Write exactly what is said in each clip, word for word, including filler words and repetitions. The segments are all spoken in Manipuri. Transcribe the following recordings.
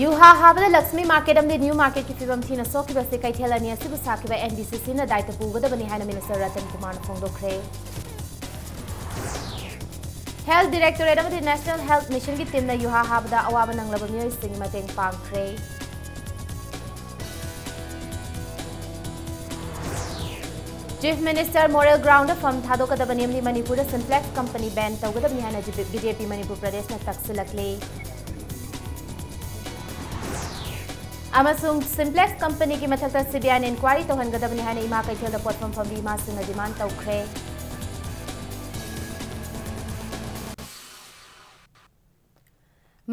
ꯌꯨꯍꯥ ꯍꯥꯕꯗ ꯂꯛꯁꯃꯤ ꯃꯥꯔꯀꯦꯠ ꯑꯃꯗꯤ ꯅ꯭ꯌꯨ ꯃꯥꯔꯀꯦꯠꯀꯤ ꯐꯤꯕꯝ ꯊꯤꯅ ꯁꯣꯛꯈꯤꯕꯁꯤ ꯀꯩꯊꯦꯜ ꯑꯅꯤ ꯑꯁꯤꯕꯨ ꯁꯥꯈꯤꯕ N B C C ꯅ ꯗꯥꯏꯇ ꯄꯨꯒꯗꯕꯅꯤ ꯍꯥꯏꯅ ꯃꯤꯅꯤꯁꯇꯔ ꯔꯇꯟ ꯀꯨꯃꯥꯔꯅ ꯐꯣꯡꯗꯣꯛꯈ꯭ꯔꯦ꯫ Health Directorate ꯑꯃꯗꯤ National Health Mission ꯒꯤ team ꯅ ꯌꯨꯍꯥ ꯍꯥꯕꯗ ꯑꯋꯥꯕ ꯅꯪꯂꯕ ꯃꯤꯑꯣꯏꯁꯤꯡꯒꯤ ꯃꯇꯦꯡ ꯄꯥꯡꯈ꯭ꯔꯦ꯫ Chief Minister moral ground ꯗ ꯐꯝ ꯊꯥꯗꯣꯛꯀꯗꯕꯅꯤ ꯑꯃꯗꯤ ꯃꯅꯤꯄꯨꯔꯗ Sinplex company ban ꯇꯧꯒꯗꯕꯅꯤ ꯍꯥꯏꯅ B J P ꯃꯅꯤꯄꯨꯔ ꯄ꯭ꯔꯗꯦꯁꯅ ꯇꯛꯁꯤꯜꯂꯛꯂꯤ꯫ ꯑꯃꯁꯨꯡ Sinplex company ꯒꯤ ꯃꯊꯛꯇ C B I ꯅ inquiry ꯇꯧꯍꯟꯒꯗꯕꯅꯤ ꯍꯥꯏꯅ ꯏꯃꯥ ꯀꯩꯊꯦꯜꯗ ꯄꯣꯠꯐꯝ ꯐꯝꯕꯤ ꯏꯃꯥꯁꯤꯡꯅ demand ꯇꯧꯈ꯭ꯔꯦ꯫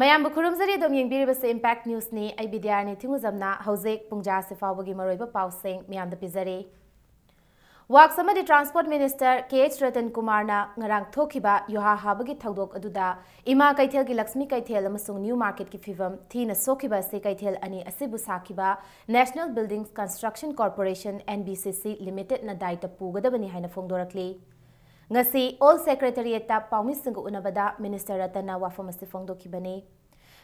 ꯃꯌꯥꯝꯕꯨ ꯈꯨꯔꯨꯝꯖꯔꯤ꯫ ꯑꯗꯨꯝ ꯌꯦꯡꯕꯤꯔꯤꯕꯁꯤ Impact News ꯅꯤ꯫ ꯑꯩ ꯕꯤꯗ꯭ꯌꯥꯔꯥꯅꯤ ꯊꯤꯡꯉꯨꯖꯝꯅ ꯍꯧꯖꯤꯛ ꯄꯨꯡ ꯖꯥꯁꯤ ꯐꯥꯎꯕꯒꯤ ꯃꯔꯨꯑꯣꯏꯕ ꯄꯥꯎꯁꯤꯡ ꯃꯌꯥꯝꯗ ꯄꯤꯖꯔꯤ꯫ Works ꯑꯃꯗꯤ Transport Minister K H Ratan ꯀꯨꯃꯥꯔꯅ ꯉꯔꯥꯡ ꯊꯣꯛꯈꯤꯕ ꯌꯨꯍꯥ ꯍꯥꯕꯒꯤ ꯊꯧꯗꯣꯛ ꯑꯗꯨꯗ ꯏꯃꯥ ꯀꯩꯊꯦꯜꯒꯤ ꯂꯛꯁꯃꯤ ꯀꯩꯊꯦꯜ ꯑꯃꯁꯨꯡ ꯅ꯭ꯌꯨ ꯃꯥꯔꯀꯦꯠꯀꯤ ꯐꯤꯕꯝ ꯊꯤꯅ ꯁꯣꯛꯈꯤꯕ ꯑꯁꯤ ꯀꯩꯊꯦꯜ ꯑꯅꯤ ꯑꯁꯤꯕꯨ ꯁꯥꯈꯤꯕ National Buildings Construction Corporation, N B C C Limited ꯅ ꯗꯥꯏꯇ ꯄꯨꯒꯗꯕꯅꯤ ꯍꯥꯏꯅ ꯐꯣꯡꯗꯣꯔꯛꯂꯤ꯫ ꯉꯁꯤ Old Secretariat ꯇ ꯄꯥꯎꯃꯤꯁꯤꯡꯒ ꯎꯅꯕꯗ ꯃꯤꯅꯤꯁꯇꯔ ꯔꯇꯟꯅ ꯋꯥꯐꯝ ꯑꯁꯤ ꯐꯣꯡꯗꯣꯛꯈꯤꯕꯅꯤ꯫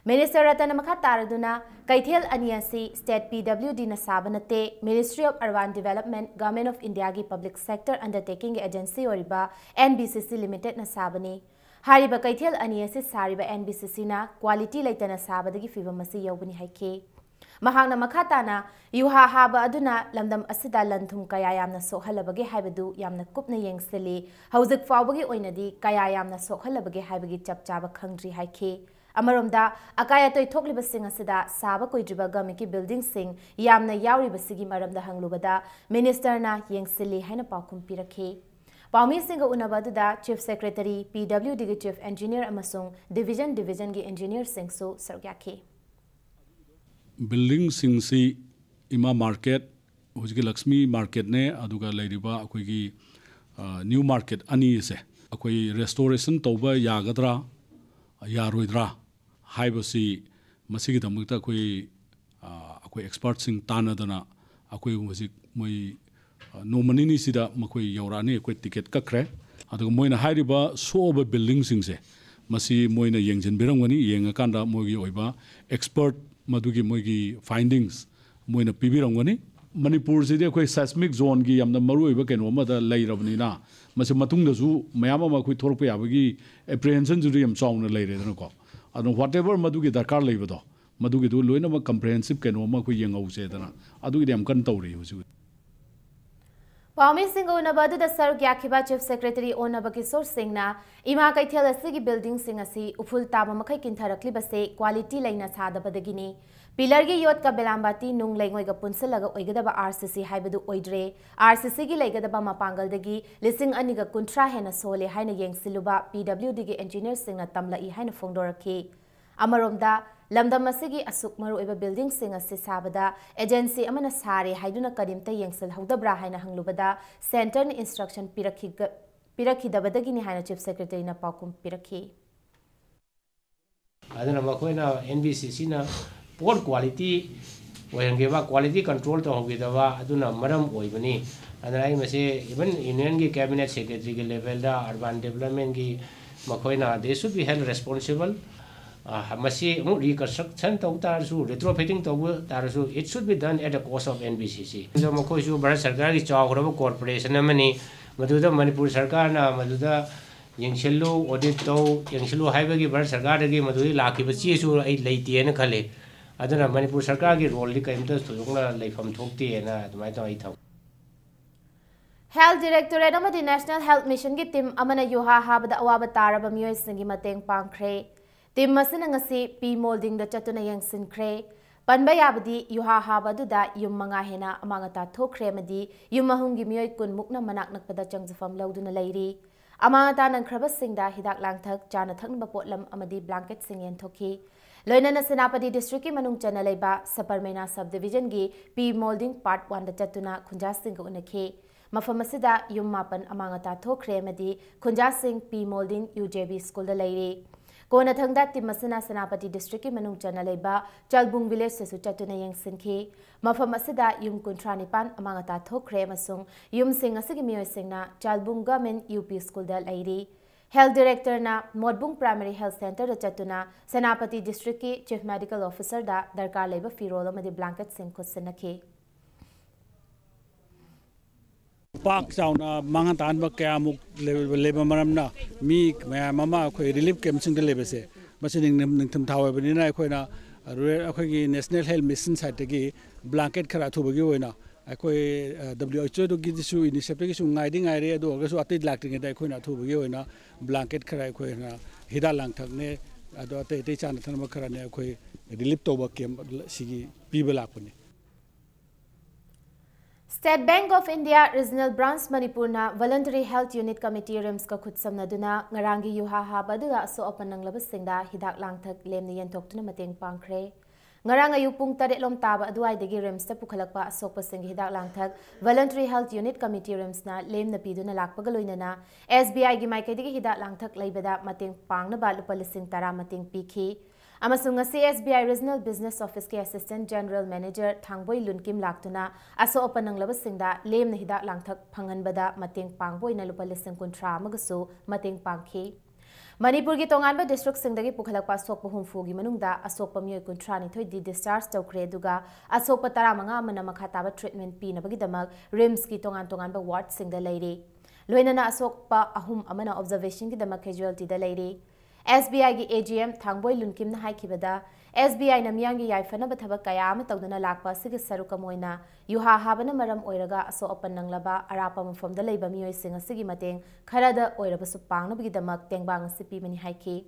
ꯃꯤꯅꯤꯁꯇꯔ ꯔꯇꯟꯅ ꯃꯈꯥ ꯇꯥꯔꯗꯨꯅ, ꯀꯩꯊꯦꯜ ꯑꯅꯤ ꯑꯁꯤ State P W D ꯅ ꯁꯥꯕ ꯅꯠꯇꯦ, Ministry of Urban Development, Government of India ꯒꯤ public sector undertaking ꯒꯤ agency ꯑꯣꯏꯔꯤꯕ N B C C Limited ꯅ ꯁꯥꯕꯅꯤ꯫ ꯍꯥꯏꯔꯤꯕ ꯀꯩꯊꯦꯜ ꯑꯅꯤ ꯑꯁꯤ ꯁꯥꯔꯤꯕ N B C C ꯅ quality ꯂꯩꯇꯅ ꯁꯥꯕꯗꯒꯤ ꯐꯤꯚꯝ ꯑꯁꯤ ꯌꯧꯕꯅꯤ ꯍꯥꯏꯈꯤ꯫ ꯃꯍꯥꯛꯅ ꯃꯈꯥ ꯇꯥꯅ, ꯌꯨꯍꯥ ꯍꯥꯕ ꯑꯗꯨꯅ ꯂꯝꯗꯝ ꯑꯁꯤꯗ ꯂꯟ ꯊꯨꯝ ꯀꯌꯥ ꯌꯥꯝꯅ ꯁꯣꯛꯍꯜꯂꯕꯒꯦ ꯍꯥꯏꯕꯗꯨ ꯌꯥꯝꯅ ꯀꯨꯞꯅ ꯌꯦꯡꯁꯤꯜꯂꯤ꯫ ꯍꯧꯖꯤꯛ ꯐꯥꯎꯕꯒꯤ ꯑꯣꯏꯅꯗꯤ ꯀꯌꯥ ꯌꯥꯝꯅ ꯁꯣꯛꯍꯜꯂꯕꯒꯦ ꯍꯥꯏꯕꯒꯤ ꯆꯞ ꯆꯥꯕ ꯈꯪꯗ꯭ꯔꯤ ꯍꯥꯏꯈꯤ꯫ ꯑꯃꯔꯣꯝꯗ, ꯑꯀꯥꯏ ꯑꯇꯣꯏ ꯊꯣꯛꯂꯤꯕꯁꯤꯡ ꯑꯁꯤꯗ ꯁꯥꯕ ꯀꯨꯏꯗ꯭ꯔꯤꯕ government ꯀꯤ building ꯁꯤꯡ ꯌꯥꯝꯅ ꯌꯥꯎꯔꯤꯕꯁꯤꯒꯤ ꯃꯔꯝꯗ ꯍꯪꯂꯨꯕꯗ, ꯃꯤꯅꯤꯁꯇꯔꯅ ꯌꯦꯡꯁꯤꯜꯂꯤ ꯍꯥꯏꯅ ꯄꯥꯎꯈꯨꯝ ꯄꯤꯔꯛꯈꯤ꯫ ꯄꯥꯎꯃꯤꯁꯤꯡꯒ ꯎꯅꯕ ꯑꯗꯨꯗ Chief Secretary, P W D ꯒꯤ Chief Engineer ꯑꯃꯁꯨꯡ division division ꯒꯤ engineer ꯁꯤꯡꯁꯨ ꯁꯔꯨꯛ ꯌꯥꯈꯤ꯫ Building ꯁꯤꯡꯁꯤ ꯏꯃꯥ ꯃꯥꯔꯀꯦꯠ, ꯍꯧꯖꯤꯛꯀꯤ ꯂꯛꯁꯃꯤ ꯃꯥꯔꯀꯦꯠꯅꯦ, ꯑꯗꯨꯒ ꯂꯩꯔꯤꯕ ꯑꯩꯈꯣꯏꯒꯤ, ꯑ, ꯅ꯭ꯌꯨ ꯃꯥꯔꯀꯦꯠ ꯑꯅꯤ ꯑꯁꯦ ꯑꯩꯈꯣꯏ restoration ꯇꯧꯕ ꯌꯥꯒꯗ꯭ꯔꯥ, ꯌꯥꯔꯣꯏꯗ꯭ꯔꯥ ꯍꯥꯏꯕꯁꯤ, ꯃꯁꯤꯒꯤꯗꯃꯛꯇ ꯑꯩꯈꯣꯏ, ꯑ, ꯑꯩꯈꯣꯏ expert ꯁꯤꯡ ꯇꯥꯟꯅꯗꯅ ꯑꯩꯈꯣꯏ ꯍꯧꯖꯤꯛ ꯃꯣꯏ, ꯑ, ꯅꯣꯡꯃ ꯅꯤꯅꯤꯁꯤꯗ ꯃꯈꯣꯏ ꯌꯧꯔꯛꯑꯅꯤ꯫ ꯑꯩꯈꯣꯏ ticket ꯀꯛꯈ꯭ꯔꯦ꯫ ꯑꯗꯨꯒ ꯃꯣꯏꯅ ꯍꯥꯏꯔꯤꯕ ꯁꯣꯛꯑꯕ building ꯁꯤꯡꯁꯦ, ꯃꯁꯤ ꯃꯣꯏꯅ ꯌꯦꯡꯁꯤꯟꯕꯤꯔꯝꯒꯅꯤ꯫ ꯌꯦꯡꯉꯀꯥꯟꯗ ꯃꯣꯏꯒꯤ ꯑꯣꯏꯕ expert ꯃꯗꯨꯒꯤ ꯃꯣꯏꯒꯤ findings ꯃꯣꯏꯅ ꯄꯤꯕꯤꯔꯝꯒꯅꯤ꯫ ꯃꯅꯤꯄꯨꯔꯁꯤꯗꯤ ꯑꯩꯈꯣꯏ seismic zoneꯒꯤ ꯌꯥꯝꯅ ꯃꯔꯨꯑꯣꯏꯕ ꯀꯩꯅꯣ ꯑꯃꯗ ꯂꯩꯔꯕꯅꯤꯅ, ꯃꯁꯤ ꯃꯇꯨꯡꯗꯁꯨ ꯃꯌꯥꯝ ꯑꯃ ꯑꯩꯈꯣꯏ ꯊꯣꯛꯂꯛꯄ ꯌꯥꯕꯒꯤ apprehensionꯁꯤꯁꯨ ꯌꯥꯝ ꯆꯥꯎꯅ ꯂꯩꯔꯦꯗꯅꯀꯣ꯫ ꯑꯗꯨꯅ whatever ꯃꯗꯨꯒꯤ ꯗꯔꯀꯥꯔ ꯂꯩꯕꯗꯣ, ꯃꯗꯨꯒꯤꯗꯨ ꯂꯣꯏꯅꯃꯛ comprehensive ꯀꯩꯅꯣ ꯑꯃ ꯑꯩꯈꯣꯏ ꯌꯦꯡꯍꯧꯁꯦꯗꯅ ꯑꯗꯨꯒꯤꯗꯤ ꯌꯥꯝ ꯀꯟꯅ ꯇꯧꯔꯤ ꯍꯧꯖꯤꯛ꯫ ꯄꯥꯎꯃꯤꯁꯤꯡꯒ ꯎꯅꯕ ꯑꯗꯨꯗ ꯁꯔꯨꯛ ꯌꯥꯈꯤꯕ Chief Secretary ꯑꯣꯟꯅꯕ ꯀꯤꯁꯣꯔ ꯁꯤꯡꯅ, ꯏꯃꯥ ꯀꯩꯊꯦꯜ ꯑꯁꯤꯒꯤ buildingꯁꯤꯡ ꯑꯁꯤ ꯎꯐꯨꯜ ꯇꯥꯕ ꯃꯈꯩ ꯀꯤꯟꯊꯔꯛꯂꯤꯕꯁꯦ quality ꯂꯩꯅ ꯁꯥꯗꯕꯗꯒꯤꯅꯤ꯫ Pillarꯒꯤ ꯌꯣꯠꯀ ꯕꯦꯂꯥꯝꯕꯥꯇꯤ ꯅꯨꯡ ꯂꯩꯉꯣꯏꯒ ꯄꯨꯟꯁꯤꯜꯂꯒ ꯑꯣꯏꯒꯗꯕ RCC ꯍꯥꯏꯕꯗꯨ ꯑꯣꯏꯗ꯭ꯔꯦ꯫ RCCꯒꯤ ꯂꯩꯒꯗꯕ ꯃꯄꯥꯡꯒꯜꯗꯒꯤ ꯂꯤꯁꯤꯡ ꯑꯅꯤꯒ ꯀꯨꯟꯊ꯭ꯔꯥ ꯍꯦꯟꯅ ꯁꯣꯜꯂꯦ ꯍꯥꯏꯅ ꯌꯦꯡꯁꯤꯜꯂꯨꯕ PWDꯒꯤ engineerꯁꯤꯡꯅ ꯇꯝꯂꯛꯏ ꯍꯥꯏꯅ ꯐꯣꯡꯗꯣꯔꯛꯈꯤ꯫ ꯑꯃꯔꯣꯝꯗ, ꯂꯝꯗꯝ ꯑꯁꯤꯒꯤ ꯑꯁꯨꯛ ꯃꯔꯨꯑꯣꯏꯕ buildingꯁꯤꯡ ꯑꯁꯤ ꯁꯥꯕꯗ agency ꯑꯃꯅ ꯁꯥꯔꯦ ꯍꯥꯏꯗꯨꯅ ꯀꯔꯤꯝꯇ ꯌꯦꯡꯁꯤꯜꯍꯧꯗꯕ꯭ꯔꯥ ꯍꯥꯏꯅ ꯍꯪꯂꯨꯕꯗ, centreꯅ instruction ꯄꯤꯔꯛꯈꯤꯒ-, ꯄꯤꯔꯛꯈꯤꯗꯕꯗꯒꯤꯅꯤ ꯍꯥꯏꯅ Chief Secretaryꯅ ꯄꯥꯎꯈꯨꯝ ꯄꯤꯔꯛꯈꯤ꯫ ꯑꯗꯨꯅ ꯃꯈꯣꯏꯅ, NBCCꯅ poor quality ꯑꯣꯏꯍꯟꯈꯤꯕ, quality control ꯇꯧꯍꯧꯈꯤꯗꯕ ꯑꯗꯨꯅ ꯃꯔꯝ ꯑꯣꯏꯕꯅꯤ꯫ ꯑꯗꯨꯅ ꯑꯩ ꯃꯁꯤ even unionꯒꯤ cabinet secretaryꯒꯤ levelꯗ urban developmentꯒꯤ ꯃꯈꯣꯏꯅ they should be held responsible꯫ ꯑ, ꯃꯁꯤ ꯑꯃꯨꯛ reconstruction ꯇꯧ ꯇꯥꯔꯁꯨ, retrofitting ꯇꯧꯕ ꯇꯥꯔꯁꯨ, it should be done at the cost of NBCC꯫ ꯑꯗꯣ ꯃꯈꯣꯏꯁꯨ ꯚꯥꯔꯠ ꯁꯔꯀꯥꯔꯒꯤ ꯆꯥꯎꯈ꯭ꯔꯕ corporation ꯑꯃꯅꯤ꯫ ꯃꯗꯨꯗ ꯃꯅꯤꯄꯨꯔ ꯁꯔꯀꯥꯔꯅ ꯃꯗꯨꯗ ꯌꯦꯡꯁꯤꯜꯂꯨ, audit ꯇꯧ, ꯌꯦꯡꯁꯤꯜꯂꯨ ꯍꯥꯏꯕꯒꯤ ꯚꯥꯔꯠ ꯁꯔꯀꯥꯔꯗꯒꯤ ꯃꯗꯨꯒꯤ ꯂꯥꯛꯈꯤꯕ ꯆꯦꯁꯨ ꯑꯩ ꯂꯩꯇꯦꯅ ꯈꯜꯂꯤ꯫ ꯑꯗꯨꯅ ꯃꯅꯤꯄꯨꯔ ꯁꯔꯀꯥꯔꯒꯤ roleꯗꯤ ꯀꯔꯤꯝꯇ ꯊꯣꯏꯗꯣꯛꯅ ꯂꯩꯐꯝ ꯊꯣꯛꯇꯦꯅ ꯑꯗꯨꯃꯥꯏꯅ ꯇꯧꯔ ꯑꯩ ꯊꯝ- Health Directorate ꯑꯃꯗꯤ National Health Missionꯒꯤ team ꯑꯃꯅ ꯌꯨꯍꯥ ꯍꯥꯕꯗ ꯑꯋꯥꯕ ꯇꯥꯔꯕ ꯃꯤꯑꯣꯏꯁꯤꯡꯒꯤ ꯃꯇꯦꯡ ꯄꯥꯡꯈ꯭ꯔꯦ꯫ Team ꯑꯁꯤꯅ ꯉꯁꯤ ꯄꯤ ꯃꯣꯜꯗꯤꯡꯗ ꯆꯠꯇꯨꯅ ꯌꯦꯡꯁꯤꯟꯈ꯭ꯔꯦ꯫ ꯄꯟꯕ ꯌꯥꯕꯗꯤ, ꯌꯨꯍꯥ ꯍꯥꯕ ꯑꯗꯨꯗ ꯌꯨꯝ ꯃꯉꯥ ꯍꯦꯟꯅ ꯑꯃꯥꯡ ꯑꯇꯥ ꯊꯣꯛꯈ꯭ꯔꯦ ꯑꯃꯗꯤ ꯌꯨꯝ ꯑꯍꯨꯝꯒꯤ ꯃꯤꯑꯣꯏ ꯀꯨꯟ ꯃꯨꯛꯅ ꯃꯅꯥꯛ ꯅꯛꯄꯗ ꯆꯪꯖꯐꯝ ꯂꯧꯗꯨꯅ ꯂꯩꯔꯤ꯫ ꯑꯃꯥꯡ ꯑꯇꯥ ꯅꯪꯈ꯭ꯔꯕꯁꯤꯡꯗ ꯍꯤꯗꯥꯛ ꯂꯥꯡꯊꯛ, ꯆꯥꯅ ꯊꯛꯅꯕ ꯄꯣꯠꯂꯝ ꯑꯃꯗꯤ blanketꯁꯤꯡ ꯌꯦꯟꯊꯣꯛꯈꯤ꯫ ꯂꯣꯏꯅꯅ ꯁꯦꯅꯥꯄꯇꯤ districtꯀꯤ ꯃꯅꯨꯡ ꯆꯟꯅ ꯂꯩꯕ ꯁꯄꯔꯃꯩꯅꯥ subdivisionꯒꯤ ꯄꯤ ꯃꯣꯜꯗꯤꯡ part oneꯗ ꯆꯠꯇꯨꯅ ꯈꯨꯟꯖꯥꯁꯤꯡꯒ ꯎꯅꯈꯤ꯫ ꯃꯐꯝ ꯑꯁꯤꯗ ꯌꯨꯝ ꯃꯥꯄꯟ ꯑꯃꯥꯡ ꯑꯇꯥ ꯊꯣꯛꯈ꯭ꯔꯦ ꯑꯃꯗꯤ ꯈꯨꯟꯖꯥꯁꯤꯡ ꯄꯤ ꯃꯣꯜꯗꯤꯡ UJB schoolꯗ ꯂꯩꯔꯤ꯫ ꯀꯣꯟꯅꯊꯪꯗ team ꯑꯁꯤꯅ ꯁꯦꯅꯥꯄꯇꯤ districtꯀꯤ ꯃꯅꯨꯡ ꯆꯟꯅ ꯂꯩꯕ ꯆꯜꯕꯨꯡ villageꯇꯁꯨ ꯆꯠꯇꯨꯅ ꯌꯦꯡꯁꯤꯟꯈꯤ꯫ ꯃꯐꯝ ꯑꯁꯤꯗ ꯌꯨꯝ ꯀꯨꯟꯊ꯭ꯔꯥ ꯅꯤꯄꯥꯟ ꯑꯃꯥꯡ ꯑꯇꯥ ꯊꯣꯛꯈ꯭ꯔꯦ ꯑꯃꯁꯨꯡ ꯌꯨꯝꯁꯤꯡ ꯑꯁꯤꯒꯤ ꯃꯤꯑꯣꯏꯁꯤꯡꯅ ꯆꯜꯕꯨꯡ Government UP schoolꯗ ꯂꯩꯔꯤ꯫ Health Directorꯅ ꯃꯣꯠꯕꯨꯡ Primary Health Centreꯗ ꯆꯠꯇꯨꯅ ꯁꯦꯅꯥꯄꯇꯤ Districtꯀꯤ Chief Medical Officerꯗ ꯗꯔꯀꯥꯔ ꯂꯩꯕ ꯐꯤꯔꯣꯜ ꯑꯃꯗꯤ blanketꯁꯤꯡ ꯈꯨꯠꯁꯤꯟꯅꯈꯤ꯫ ꯄꯥꯛ ꯆꯥꯎꯅ ꯃꯥꯡꯍꯟ ꯇꯥꯍꯟꯕ ꯀꯌꯥꯃꯨꯛ ꯂꯩꯕ ꯃꯔꯝꯅ ꯃꯤ ꯃꯌꯥꯝ ꯑꯃ ꯑꯩꯈꯣꯏ relief campꯁꯤꯡꯗ ꯂꯩꯕꯁꯦ, ꯃꯁꯤ ꯅꯤꯡꯊꯝ ꯊꯥ ꯑꯣꯏꯕꯅꯤꯅ ꯑꯩꯈꯣꯏꯅ ꯑꯩꯈꯣꯏꯒꯤ National Health Mission sideꯇꯒꯤ blanket ꯈꯔ ꯑꯊꯨꯕꯒꯤ ꯑꯣꯏꯅ ꯑꯩꯈꯣꯏ WHOꯗꯒꯤꯁꯨ UNICEFꯇꯒꯤꯁꯨ ꯉꯥꯏꯗꯤ ꯉꯥꯏꯔꯦ, ꯑꯗꯨ ꯑꯣꯏꯔꯒꯁꯨ ꯑꯇꯩ ꯂꯥꯛꯇ꯭ꯔꯤꯉꯩꯗ ꯑꯩꯈꯣꯏꯅ ꯑꯊꯨꯕꯒꯤ ꯑꯣꯏꯅ blanket ꯈꯔ, ꯑꯩꯈꯣꯏꯅ ꯍꯤꯗꯥꯛ ꯂꯥꯡꯊꯛꯅꯦ, ꯑꯗꯣ ꯑꯇꯩ ꯑꯇꯩ ꯆꯥꯅ ꯊꯛꯅꯕ ꯈꯔꯅꯦ ꯑꯩꯈꯣꯏ relief ꯇꯧꯕ camp ꯁꯤꯒꯤ ꯄꯤꯕ ꯂꯥꯛꯄꯅꯤ꯫ State Bank of India Regional Branch ꯃꯅꯤꯄꯨꯔꯅ Voluntary Health Unit Committee RIMSꯀ ꯈꯨꯠꯁꯝꯅꯗꯨꯅ ꯉꯔꯥꯡꯒꯤ ꯌꯨꯍꯥ ꯍꯥꯕ ꯑꯗꯨꯗ ꯑꯁꯣꯛ ꯑꯄꯟ ꯅꯪꯂꯕꯁꯤꯡꯗ ꯍꯤꯗꯥꯛ ꯂꯥꯡꯊꯛ ꯂꯦꯝꯅ ꯌꯦꯟꯊꯣꯛꯇꯨꯅ ꯃꯇꯦꯡ ꯄꯥꯡꯈ꯭ꯔꯦ꯫ ꯉꯔꯥꯡ ꯑꯌꯨꯛ ꯄꯨꯡ ꯇꯔꯦꯠ ꯂꯣꯝ ꯇꯥꯕ ꯑꯗꯨꯋꯥꯏꯗꯒꯤ RIMSꯇ ꯄꯨꯈꯠꯂꯛꯄ ꯑꯁꯣꯛꯄꯁꯤꯡꯒꯤ ꯍꯤꯗꯥꯛ ꯂꯥꯡꯊꯛ Voluntary Health Unit Committee RIMSꯅ ꯂꯦꯝꯅ ꯄꯤꯗꯨꯅ ꯂꯥꯛꯄꯒ ꯂꯣꯏꯅꯅ SBIꯒꯤ ꯃꯥꯏꯀꯩꯗꯒꯤ ꯍꯤꯗꯥꯛ ꯂꯥꯡꯊꯛ ꯂꯩꯕꯗ ꯃꯇꯦꯡ ꯄꯥꯡꯅꯕ ꯂꯨꯄꯥ ꯂꯤꯁꯤꯡ ꯇꯔꯥ ꯃꯇꯦꯡ ꯄꯤꯈꯤ꯫ ꯑꯃꯁꯨꯡ ꯉꯁꯤ SBI Regional Business Officeꯀꯤ Assistant General Manager ꯊꯥꯡꯕꯣꯏ ꯂꯨꯟꯀꯤꯝ ꯂꯥꯛꯇꯨꯅ ꯑꯁꯣꯛ ꯑꯄꯟ ꯅꯪꯂꯕꯁꯤꯡꯗ ꯂꯦꯝꯅ ꯍꯤꯗꯥꯛ ꯂꯥꯡꯊꯛ ꯐꯪꯍꯟꯕꯗ ꯃꯇꯦꯡ ꯄꯥꯡꯕ ꯑꯣꯏꯅ ꯂꯨꯄꯥ ꯂꯤꯁꯤꯡ ꯀꯨꯟꯊ꯭ꯔꯥ ꯑꯃꯒꯁꯨ ꯃꯇꯦꯡ ꯄꯥꯡꯈꯤ꯫ ꯃꯅꯤꯄꯨꯔꯒꯤ ꯇꯣꯉꯥꯟꯕ districtꯁꯤꯡꯗꯒꯤ ꯄꯨꯈꯠꯂꯛꯄ ꯑꯁꯣꯛꯄ ꯍꯨꯝꯐꯨꯒꯤ ꯃꯅꯨꯡꯗ ꯑꯁꯣꯛꯄ ꯃꯤꯑꯣꯏ ꯀꯨꯟꯊ꯭ꯔꯥ ꯅꯤꯊꯣꯏꯗꯤ discharge ꯇꯧꯈ꯭ꯔꯦ, ꯑꯗꯨꯒ ꯑꯁꯣꯛꯄ ꯇꯔꯥꯃꯉꯥ ꯑꯃꯅ ꯃꯈꯥ ꯇꯥꯕ treatment ꯄꯤꯅꯕꯒꯤꯗꯃꯛ RIMSꯀꯤ ꯇꯣꯉꯥꯟ ꯇꯣꯉꯥꯟꯕ wardꯁꯤꯡꯗ ꯂꯩꯔꯤ꯫ ꯂꯣꯏꯅꯅ ꯑꯁꯣꯛꯄ ꯑꯍꯨꯝ ꯑꯃꯅ observationꯒꯤꯗꯃꯛ casualtyꯗ ꯂꯩꯔꯤ꯫ SBIꯒꯤ AGM ꯊꯥꯡꯕꯣꯏ ꯂꯨꯟꯀꯤꯝꯅ ꯍꯥꯏꯈꯤꯕꯗ, SBIꯅ ꯃꯤꯌꯥꯝꯒꯤ ꯌꯥꯏꯐꯅꯕ ꯊꯕꯛ ꯀꯌꯥ ꯑꯃ ꯇꯧꯗꯨꯅ ꯂꯥꯛꯄ ꯑꯁꯤꯒꯤ ꯁꯔꯨꯛ ꯑꯃ ꯑꯣꯏꯅ ꯌꯨꯍꯥ ꯍꯥꯕꯅ ꯃꯔꯝ ꯑꯣꯏꯔꯒ ꯑꯁꯣꯛ ꯑꯄꯟ ꯅꯪꯂꯕ ꯑꯔꯥꯞꯄ ꯃꯐꯝꯗ ꯂꯩꯕ ꯃꯤꯑꯣꯏꯁꯤꯡ ꯑꯁꯤꯒꯤ ꯃꯇꯦꯡ ꯈꯔꯗ ꯑꯣꯏꯔꯕꯁꯨ ꯄꯥꯡꯅꯕꯒꯤꯗꯃꯛ ꯇꯦꯡꯕꯥꯡ ꯑꯁꯤ ꯄꯤꯕꯅꯤ ꯍꯥꯏꯈꯤ꯫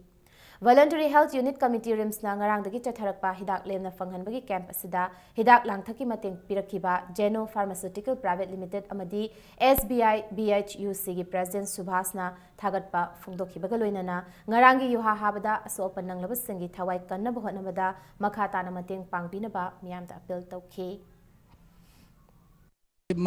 Voluntary Health Unit Committee RIMSꯅ ꯉꯔꯥꯡꯗꯒꯤ ꯆꯠꯊꯔꯛꯄ ꯍꯤꯗꯥꯛ ꯂꯦꯝꯅ ꯐꯪꯍꯟꯕꯒꯤ camp ꯑꯁꯤꯗ ꯍꯤꯗꯥꯛ ꯂꯥꯡꯊꯛꯀꯤ ꯃꯇꯦꯡ ꯄꯤꯔꯛꯈꯤꯕ Geno Pharmaceutical Private Limited ꯑꯃꯗꯤ SBI BHUCꯒꯤ President ꯁꯨꯚꯥꯁꯅ ꯊꯥꯒꯠꯄ ꯐꯣꯡꯗꯣꯛꯈꯤꯕꯒ ꯂꯣꯏꯅꯅ ꯉꯔꯥꯡꯒꯤ ꯌꯨꯍꯥ ꯍꯥꯕꯗ ꯑꯁꯣꯛ ꯑꯄꯟ ꯅꯪꯂꯕꯁꯤꯡꯒꯤ ꯊꯋꯥꯏ ꯀꯟꯅꯕ ꯍꯣꯠꯅꯕꯗ ꯃꯈꯥ ꯇꯥꯅ ꯃꯇꯦꯡ ꯄꯥꯡꯕꯤꯅꯕ ꯃꯤꯌꯥꯝꯗ appeal ꯇꯧꯈꯤ꯫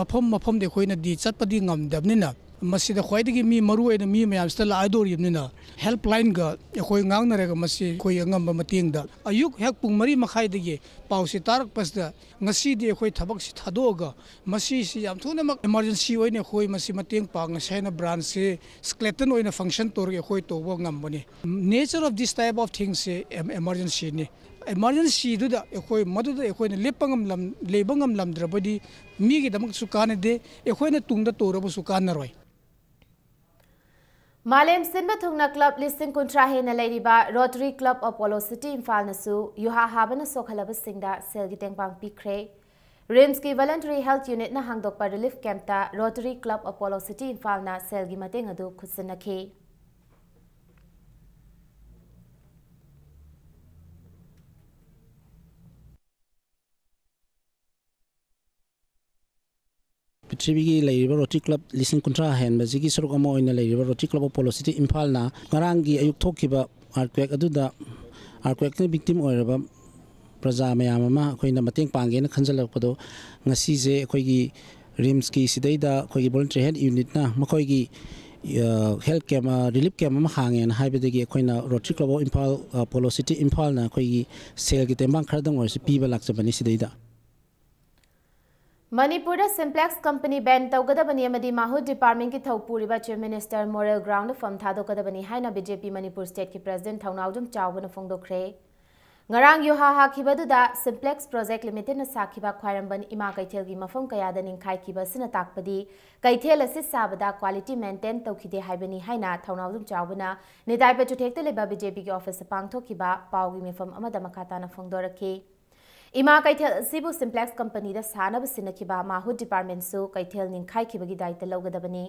ꯃꯐꯝ ꯃꯐꯝꯗꯤ ꯑꯩꯈꯣꯏꯅꯗꯤ ꯆꯠꯄꯗꯤ ꯉꯝꯗꯕꯅꯤꯅ, ꯃꯁꯤꯗ ꯈ꯭ꯋꯥꯏꯗꯒꯤ ꯃꯤ ꯃꯔꯨ ꯑꯣꯏꯅ ꯃꯤ ꯃꯌꯥꯝꯁꯤꯗ ꯂꯥꯛꯑꯗꯣꯔꯤꯕꯅꯤꯅ, helpline-ꯒ ꯑꯩꯈꯣꯏ ꯉꯥꯡꯅꯔꯒ ꯃꯁꯤ ꯑꯩꯈꯣꯏ ꯑꯉꯝꯕ ꯃꯇꯦꯡꯗ ꯑꯌꯨꯛ ꯍꯦꯛ ꯄꯨꯡ ꯃꯔꯤ ꯃꯈꯥꯏꯗꯒꯤ ꯄꯥꯎꯁꯤ ꯇꯥꯔꯛꯄꯁꯤꯗ ꯉꯁꯤꯗꯤ ꯑꯩꯈꯣꯏ ꯊꯕꯛꯁꯤ ꯊꯥꯗꯣꯛꯑꯒ ꯃꯁꯤꯁꯤ ꯌꯥꯝ ꯊꯨꯅꯃꯛ emergency ꯑꯣꯏꯅ ꯑꯩꯈꯣꯏ ꯃꯁꯤ ꯃꯇꯦꯡ ꯄꯥꯡꯉꯁꯤ ꯍꯥꯏꯅ branch-ꯁꯤ skeleton ꯑꯣꯏꯅ function ꯇꯧꯔꯒ ꯑꯩꯈꯣꯏ ꯇꯧꯕ ꯉꯝꯕꯅꯤ꯫ Nature of this type of things-ꯁꯤ em-, emergency-ꯅꯤ꯫ Emergency-ꯗꯨꯗ ꯑꯩꯈꯣꯏ ꯃꯗꯨꯗ ꯑꯩꯈꯣꯏꯅ ꯂꯦꯞꯄ ꯉꯝꯂꯝ-, ꯂꯩꯕ ꯉꯝꯂꯝꯗ꯭ꯔꯕꯗꯤ ꯃꯤꯒꯤꯗꯃꯛꯁꯨ ꯀꯥꯟꯅꯗꯦ, ꯑꯩꯈꯣꯏꯅ ꯇꯨꯡꯗ ꯇꯧꯔꯕꯁꯨ ꯀꯥꯟꯅꯔꯣꯏ꯫ ꯃꯥꯂꯦꯝ ꯁꯤꯟꯕ ꯊꯨꯡꯅ club ꯂꯤꯁꯤꯡ ꯀꯨꯟꯊ꯭ꯔꯥ ꯍꯦꯟꯅ ꯂꯩꯔꯤꯕ Rotary Club of Polo City ꯏꯝꯐꯥꯜꯅꯁꯨ ꯌꯨꯍꯥ ꯍꯥꯕꯅ ꯁꯣꯛꯍꯜꯂꯕꯁꯤꯡꯗ ꯁꯦꯜꯒꯤ ꯇꯦꯡꯕꯥꯡ ꯄꯤꯈ꯭ꯔꯦ꯫ RIMS-ꯀꯤ Voluntary Health Unit-ꯅ ꯍꯥꯡꯗꯣꯛꯄ relief camp-ꯇ Rotary Club of Polo City ꯏꯝꯐꯥꯜꯅ ꯁꯦꯜꯒꯤ ꯃꯇꯦꯡ ꯑꯗꯨ ꯈꯨꯠꯁꯤꯟꯅꯈꯤ꯫ ꯄ꯭ꯔꯤꯊꯤꯕꯤꯒꯤ ꯂꯩꯔꯤꯕ Rotary Club ꯂꯤꯁꯤꯡ ꯀꯨꯟꯊ꯭ꯔꯥ ꯍꯦꯟꯕꯁꯤꯒꯤ ꯁꯔꯨꯛ ꯑꯃ ꯑꯣꯏꯅ ꯂꯩꯔꯤꯕ Rotary Club of Polo City ꯏꯝꯐꯥꯜꯅ ꯉꯔꯥꯡꯒꯤ ꯑꯌꯨꯛ ꯊꯣꯛꯈꯤꯕ earthquake ꯑꯗꯨꯗ earthquake-ꯅ victim ꯑꯣꯏꯔꯕ ꯄ꯭ꯔꯖꯥ ꯃꯌꯥꯝ ꯑꯃ ꯑꯩꯈꯣꯏꯅ ꯃꯇꯦꯡ ꯄꯥꯡꯒꯦꯅ ꯈꯟꯖꯜꯂꯛꯄꯗꯣ, ꯉꯁꯤꯁꯦ ꯑꯩꯈꯣꯏꯒꯤ RIMS-ꯀꯤ ꯁꯤꯗꯩꯗ ꯑꯩꯈꯣꯏꯒꯤ Voluntary Health Unit-ꯅ ꯃꯈꯣꯏꯒꯤ, ꯑ, health camp, ꯑ, relief camp ꯑꯃ ꯍꯥꯡꯉꯦꯅ ꯍꯥꯏꯕꯗꯒꯤ ꯑꯩꯈꯣꯏꯅ Rotary Club of ꯏꯝꯐꯥꯜ, ꯑ, Polo City ꯏꯝꯐꯥꯜꯅ ꯑꯩꯈꯣꯏꯒꯤ ꯁꯦꯜꯒꯤ ꯇꯦꯡꯕꯥꯡ ꯈꯔꯗꯪ ꯑꯣꯏꯔꯁꯨ ꯄꯤꯕ ꯂꯥꯛꯆꯕꯅꯤ ꯁꯤꯗꯩꯗ꯫ ꯃꯅꯤꯄꯨꯔꯗ Simplex company ban ꯇꯧꯒꯗꯕꯅꯤ ꯑꯃꯗꯤ ꯃꯥꯍꯨꯠ department-ꯀꯤ ꯊꯧ ꯄꯨꯔꯤꯕ Chief Minister Morel Ground-ꯗ ꯐꯝ ꯊꯥꯗꯣꯛꯀꯗꯕꯅꯤ ꯍꯥꯏꯅ BJP ꯃꯅꯤꯄꯨꯔ state-ꯀꯤ president ꯊꯧꯅꯥꯎꯖꯝ ꯆꯥꯎꯕꯅ ꯐꯣꯡꯗꯣꯛꯈ꯭ꯔꯦ꯫ ꯉꯔꯥꯡ ꯌꯨꯍꯥ ꯍꯥꯈꯤꯕꯗꯨꯗ Simplex Project Limited-ꯅ ꯁꯥꯈꯤꯕ ꯈ꯭ꯋꯥꯏꯔꯝꯕꯟ ꯏꯃꯥ ꯀꯩꯊꯦꯜꯒꯤ ꯃꯐꯝ ꯀꯌꯥꯗ ꯅꯤꯡꯈꯥꯏꯈꯤꯕ ꯑꯁꯤꯅ ꯇꯥꯛꯄꯗꯤ ꯀꯩꯊꯦꯜ ꯑꯁꯤ ꯁꯥꯕꯗ quality maintain ꯇꯧꯈꯤꯗꯦ ꯍꯥꯏꯕꯅꯤ ꯍꯥꯏꯅ ꯊꯧꯅꯥꯎꯖꯝ ꯆꯥꯎꯕꯅ ꯅꯤꯇꯥꯏ ꯄꯦꯇ꯭ꯔꯣꯇꯦꯛꯇ ꯂꯩꯕ BJP-ꯒꯤ office-ꯇ ꯄꯥꯡꯊꯣꯛꯈꯤꯕ ꯄꯥꯎꯒꯤ ꯃꯤꯐꯝ ꯑꯃꯗ ꯃꯈꯥ ꯇꯥꯅ ꯐꯣꯡꯗꯣꯔꯛꯈꯤ꯫ ꯏꯃꯥ ꯀꯩꯊꯦꯜ ꯑꯁꯤꯕꯨ Simplex company-ꯗ ꯁꯥꯅꯕ ꯁꯤꯟꯅꯈꯤꯕ ꯃꯥꯍꯨꯠ department-ꯁꯨ ꯀꯩꯊꯦꯜ ꯅꯤꯡꯈꯥꯏꯈꯤꯕꯒꯤ ꯗꯥꯏꯇ ꯂꯧꯒꯗꯕꯅꯤ꯫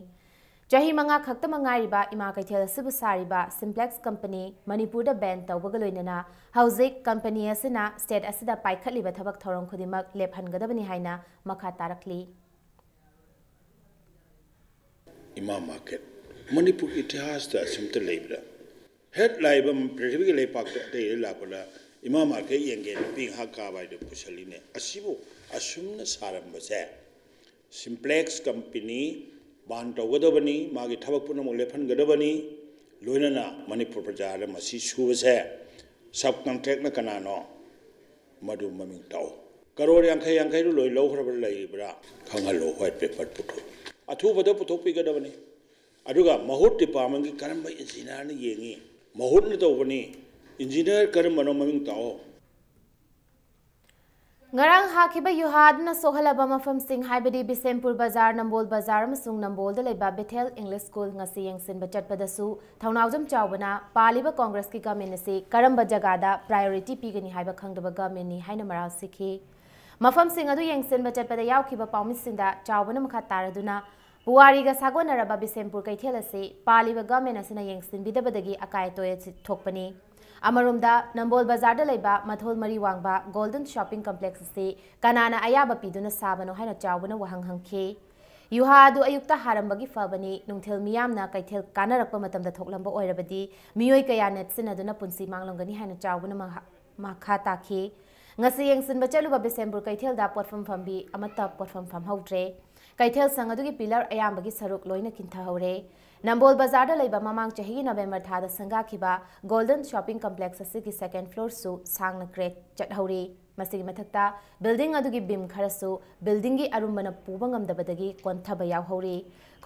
ꯆꯍꯤ ꯃꯉꯥ ꯈꯛꯇꯃꯛ ꯉꯥꯏꯔꯤꯕ ꯏꯃꯥ ꯀꯩꯊꯦꯜ ꯑꯁꯤꯕꯨ ꯁꯥꯔꯤꯕ Simplex company ꯃꯅꯤꯄꯨꯔꯗ ban ꯇꯧꯕꯒ ꯂꯣꯏꯅꯅ ꯍꯧꯖꯤꯛ company ꯑꯁꯤꯅ state ꯑꯁꯤꯗ ꯄꯥꯏꯈꯠꯂꯤꯕ ꯊꯕꯛ ꯊꯧꯔꯝ ꯈꯨꯗꯤꯡꯃꯛ ꯂꯦꯞꯍꯟꯒꯗꯕꯅꯤ ꯍꯥꯏꯅ ꯃꯈꯥ ꯇꯥꯔꯛꯂꯤ꯫ ꯏꯃꯥ market ꯃꯅꯤꯄꯨꯔꯒꯤ ꯏꯇꯤꯍꯥꯁꯇ ꯑꯁꯤꯝꯇ ꯂꯩꯕ꯭ꯔꯥ? ꯍꯦꯛ ꯂꯥꯛꯏꯕ ꯄ꯭ꯔꯤꯊꯤꯕꯤꯒꯤ ꯂꯩꯄꯥꯛꯇ ꯑꯇꯩ ꯂꯥꯛꯄꯗ ꯏꯃꯥ market ꯌꯦꯡꯒꯦ ꯅꯨꯄꯤ ꯉꯥꯏꯍꯥꯛ ꯀꯥꯕ ꯍꯥꯏꯗꯨ ꯄꯨꯁꯜꯂꯤꯅꯦ꯫ ꯑꯁꯤꯕꯨ ꯑꯁꯨꯝꯅ ꯁꯥꯔꯝꯕꯁꯦ Simplex company ꯕꯥꯟ ꯇꯧꯒꯗꯕꯅꯤ, ꯃꯥꯒꯤ ꯊꯕꯛ ꯄꯨꯝꯅꯃꯛ ꯂꯦꯞꯍꯟꯒꯗꯕꯅꯤ꯫ ꯂꯣꯏꯅꯅ ꯃꯅꯤꯄꯨꯔ ꯄ꯭ꯔꯖꯥꯗ ꯃꯁꯤ ꯁꯨꯕꯁꯦ ꯁꯕ ꯀꯟꯇ꯭ꯔꯦꯛꯅ ꯀꯅꯥꯅꯣ, ꯃꯗꯨ ꯃꯃꯤꯡ ꯇꯥꯛꯑꯣ꯫ ꯀꯔꯣꯔ ꯌꯥꯡꯈꯩ ꯌꯥꯡꯈꯩꯗꯨ ꯂꯣꯏ ꯂꯧꯈ꯭ꯔꯕ ꯂꯩꯔꯤꯕ꯭ꯔꯥ? ꯈꯪꯍꯜꯂꯣ, ꯋꯥꯏꯠ ꯄꯦꯄꯔ ꯄꯨꯊꯣꯛ꯫ ꯑꯊꯨꯕꯗ ꯄꯨꯊꯣꯛꯄꯤꯒꯗꯕꯅꯤ꯫ ꯑꯗꯨꯒ ꯃꯍꯨꯠ ꯗꯤꯄꯥꯔꯠꯃꯦꯟꯒꯤ ꯀꯔꯝꯕ ꯏꯟꯖꯤꯅꯤꯌꯥꯔꯅ ꯌꯦꯡꯉꯤ, ꯃꯍꯨꯠꯅ ꯇꯧꯕꯅꯤ, ꯏꯟꯖꯤꯅꯤꯌꯥꯔ ꯀꯔꯝꯕꯅꯣ ꯃꯃꯤꯡ ꯇꯥꯛꯑꯣ꯫ ꯉꯔꯥꯡ ꯍꯥꯈꯤꯕ ꯌꯨꯍꯥ ꯑꯗꯨꯅ ꯁꯣꯛꯍꯜꯂꯕ ꯃꯐꯝꯁꯤꯡ, ꯍꯥꯏꯕꯗꯤ ꯕꯤꯁꯦꯝꯄꯨꯔ ꯕꯖꯥꯔ, ꯅꯝꯕꯣꯜ ꯕꯖꯥꯔ ꯑꯃꯁꯨꯡ ꯅꯝꯕꯣꯜꯗ ꯂꯩꯕ ꯕꯦꯊꯦꯜ ꯏꯪꯂꯤꯁ ꯁ꯭ꯀꯨꯜ, ꯉꯁꯤ ꯌꯦꯡꯁꯤꯟꯕ ꯆꯠꯄꯗꯁꯨ ꯊꯧꯅꯥꯎꯖꯝ ꯆꯥꯎꯕꯅ ꯄꯥꯜꯂꯤꯕ ꯀꯣꯡꯒ꯭ꯔꯦꯁꯀꯤ ꯒꯚꯔꯟꯃꯦꯟꯠ ꯑꯁꯤ ꯀꯔꯝꯕ ꯖꯒꯥꯗ ꯄ꯭ꯔꯥꯏꯑꯣꯔꯤꯇꯤ ꯄꯤꯒꯅꯤ ꯍꯥꯏꯕ ꯈꯪꯗꯕ ꯒꯚꯔꯟꯃꯦꯟꯠꯅꯤ ꯍꯥꯏꯅ ꯃꯔꯥꯜ ꯁꯤꯈꯤ꯫ ꯃꯐꯝꯁꯤꯡ ꯑꯗꯨ ꯌꯦꯡꯁꯤꯟꯕ ꯆꯠꯄꯗ ꯌꯥꯎꯈꯤꯕ ꯄꯥꯎꯃꯤꯁꯤꯡꯗ ꯆꯥꯎꯕꯅ ꯃꯈꯥ ꯇꯥꯔꯗꯨꯅ, ꯄꯨꯋꯥꯔꯤꯒ ꯁꯥꯒꯣꯟꯅꯔꯕ ꯕꯤꯁꯦꯝꯄꯨꯔ ꯀꯩꯊꯦꯜ ꯑꯁꯤ ꯄꯥꯜꯂꯤꯕ ꯒꯚꯔꯟꯃꯦꯟꯠ ꯑꯁꯤꯅ ꯌꯦꯡꯁꯤꯟꯕꯤꯗꯕꯗꯒꯤ ꯑꯀꯥꯏ ꯑꯇꯣꯏ ꯑꯁꯤ ꯊꯣꯛꯄꯅꯤ꯫ ꯑꯃꯔꯣꯝꯗ, ꯅꯝꯕꯣꯜ ꯕꯖꯥꯔꯗ ꯂꯩꯕ ꯃꯊꯣꯜ ꯃꯔꯤ ꯋꯥꯡꯕ ꯒꯣꯜꯗꯟ ꯁꯣꯞꯄꯤꯡ ꯀꯝꯄ꯭ꯂꯦꯛꯁ ꯑꯁꯤ ꯀꯅꯥꯅ ꯑꯌꯥꯕ ꯄꯤꯗꯨꯅ ꯁꯥꯕꯅꯣ ꯍꯥꯏꯅ ꯆꯥꯎꯕꯅ ꯋꯥꯍꯪ ꯍꯪꯈꯤ꯫ ꯌꯨꯍꯥ ꯑꯗꯨ ꯑꯌꯨꯛꯇ ꯍꯥꯔꯝꯕꯒꯤ ꯐꯕꯅꯤ, ꯅꯨꯡꯊꯤꯜ ꯃꯤꯌꯥꯝꯅ ꯀꯩꯊꯦꯜ ꯀꯥꯅꯔꯛꯄ ꯃꯇꯝꯗ ꯊꯣꯛꯂꯝꯕ ꯑꯣꯏꯔꯕꯗꯤ ꯃꯤꯑꯣꯏ ꯀꯌꯥ ꯅꯦꯠꯁꯤꯟꯅꯗꯨꯅ ꯄꯨꯟꯁꯤ ꯃꯥꯡꯂꯝꯒꯅꯤ ꯍꯥꯏꯅ ꯆꯥꯎꯕꯅ ꯃꯍꯥ-, ꯃꯈꯥ ꯇꯥꯈꯤ꯫ ꯉꯁꯤ ꯌꯦꯡꯁꯤꯟꯕ ꯆꯠꯂꯨꯕ ꯕꯤꯁꯦꯝꯄꯨꯔ ꯀꯩꯊꯦꯜꯗ ꯄꯣꯠꯐꯝ ꯐꯝꯕꯤ ꯑꯃꯠꯇ ꯄꯣꯠꯐꯝ ꯐꯝꯍꯧꯗ꯭ꯔꯦ꯫ ꯀꯩꯊꯦꯜ ꯁꯪ ꯑꯗꯨꯒꯤ ꯄꯤꯂꯔ ꯑꯌꯥꯝꯕꯒꯤ ꯁꯔꯨꯛ ꯂꯣꯏꯅ ꯀꯤꯟꯊꯍꯧꯔꯦ꯫ ꯅꯝꯕꯣꯜ ꯕꯖꯥꯔꯗ ꯂꯩꯕ ꯃꯃꯥꯡ ꯆꯍꯤꯒꯤ ꯅꯕꯦꯝꯕꯔ ꯊꯥꯗ ꯁꯪꯒꯥꯈꯤꯕ ꯒꯣꯜꯗꯟ ꯁꯣꯞꯄꯤꯡ ꯀꯝꯄ꯭ꯂꯦꯛꯁ ꯑꯁꯤꯒꯤ ꯁꯦꯀꯦꯟ ꯐ꯭ꯂꯣꯔꯁꯨ ꯁꯥꯡꯅ ꯀ꯭ꯔꯦꯛ ꯆꯠꯍꯧꯔꯤ꯫ ꯃꯁꯤꯒꯤ ꯃꯊꯛꯇ ꯕꯤꯜꯗꯤꯡ ꯑꯗꯨꯒꯤ ꯕꯤꯝ ꯈꯔꯁꯨ ꯕꯤꯜꯗꯤꯡꯒꯤ ꯑꯔꯨꯝꯕꯅ ꯄꯨꯕ ꯉꯝꯗꯕꯗꯒꯤ ꯀꯣꯟꯊꯕ ꯌꯥꯎꯍꯧꯔꯤ꯫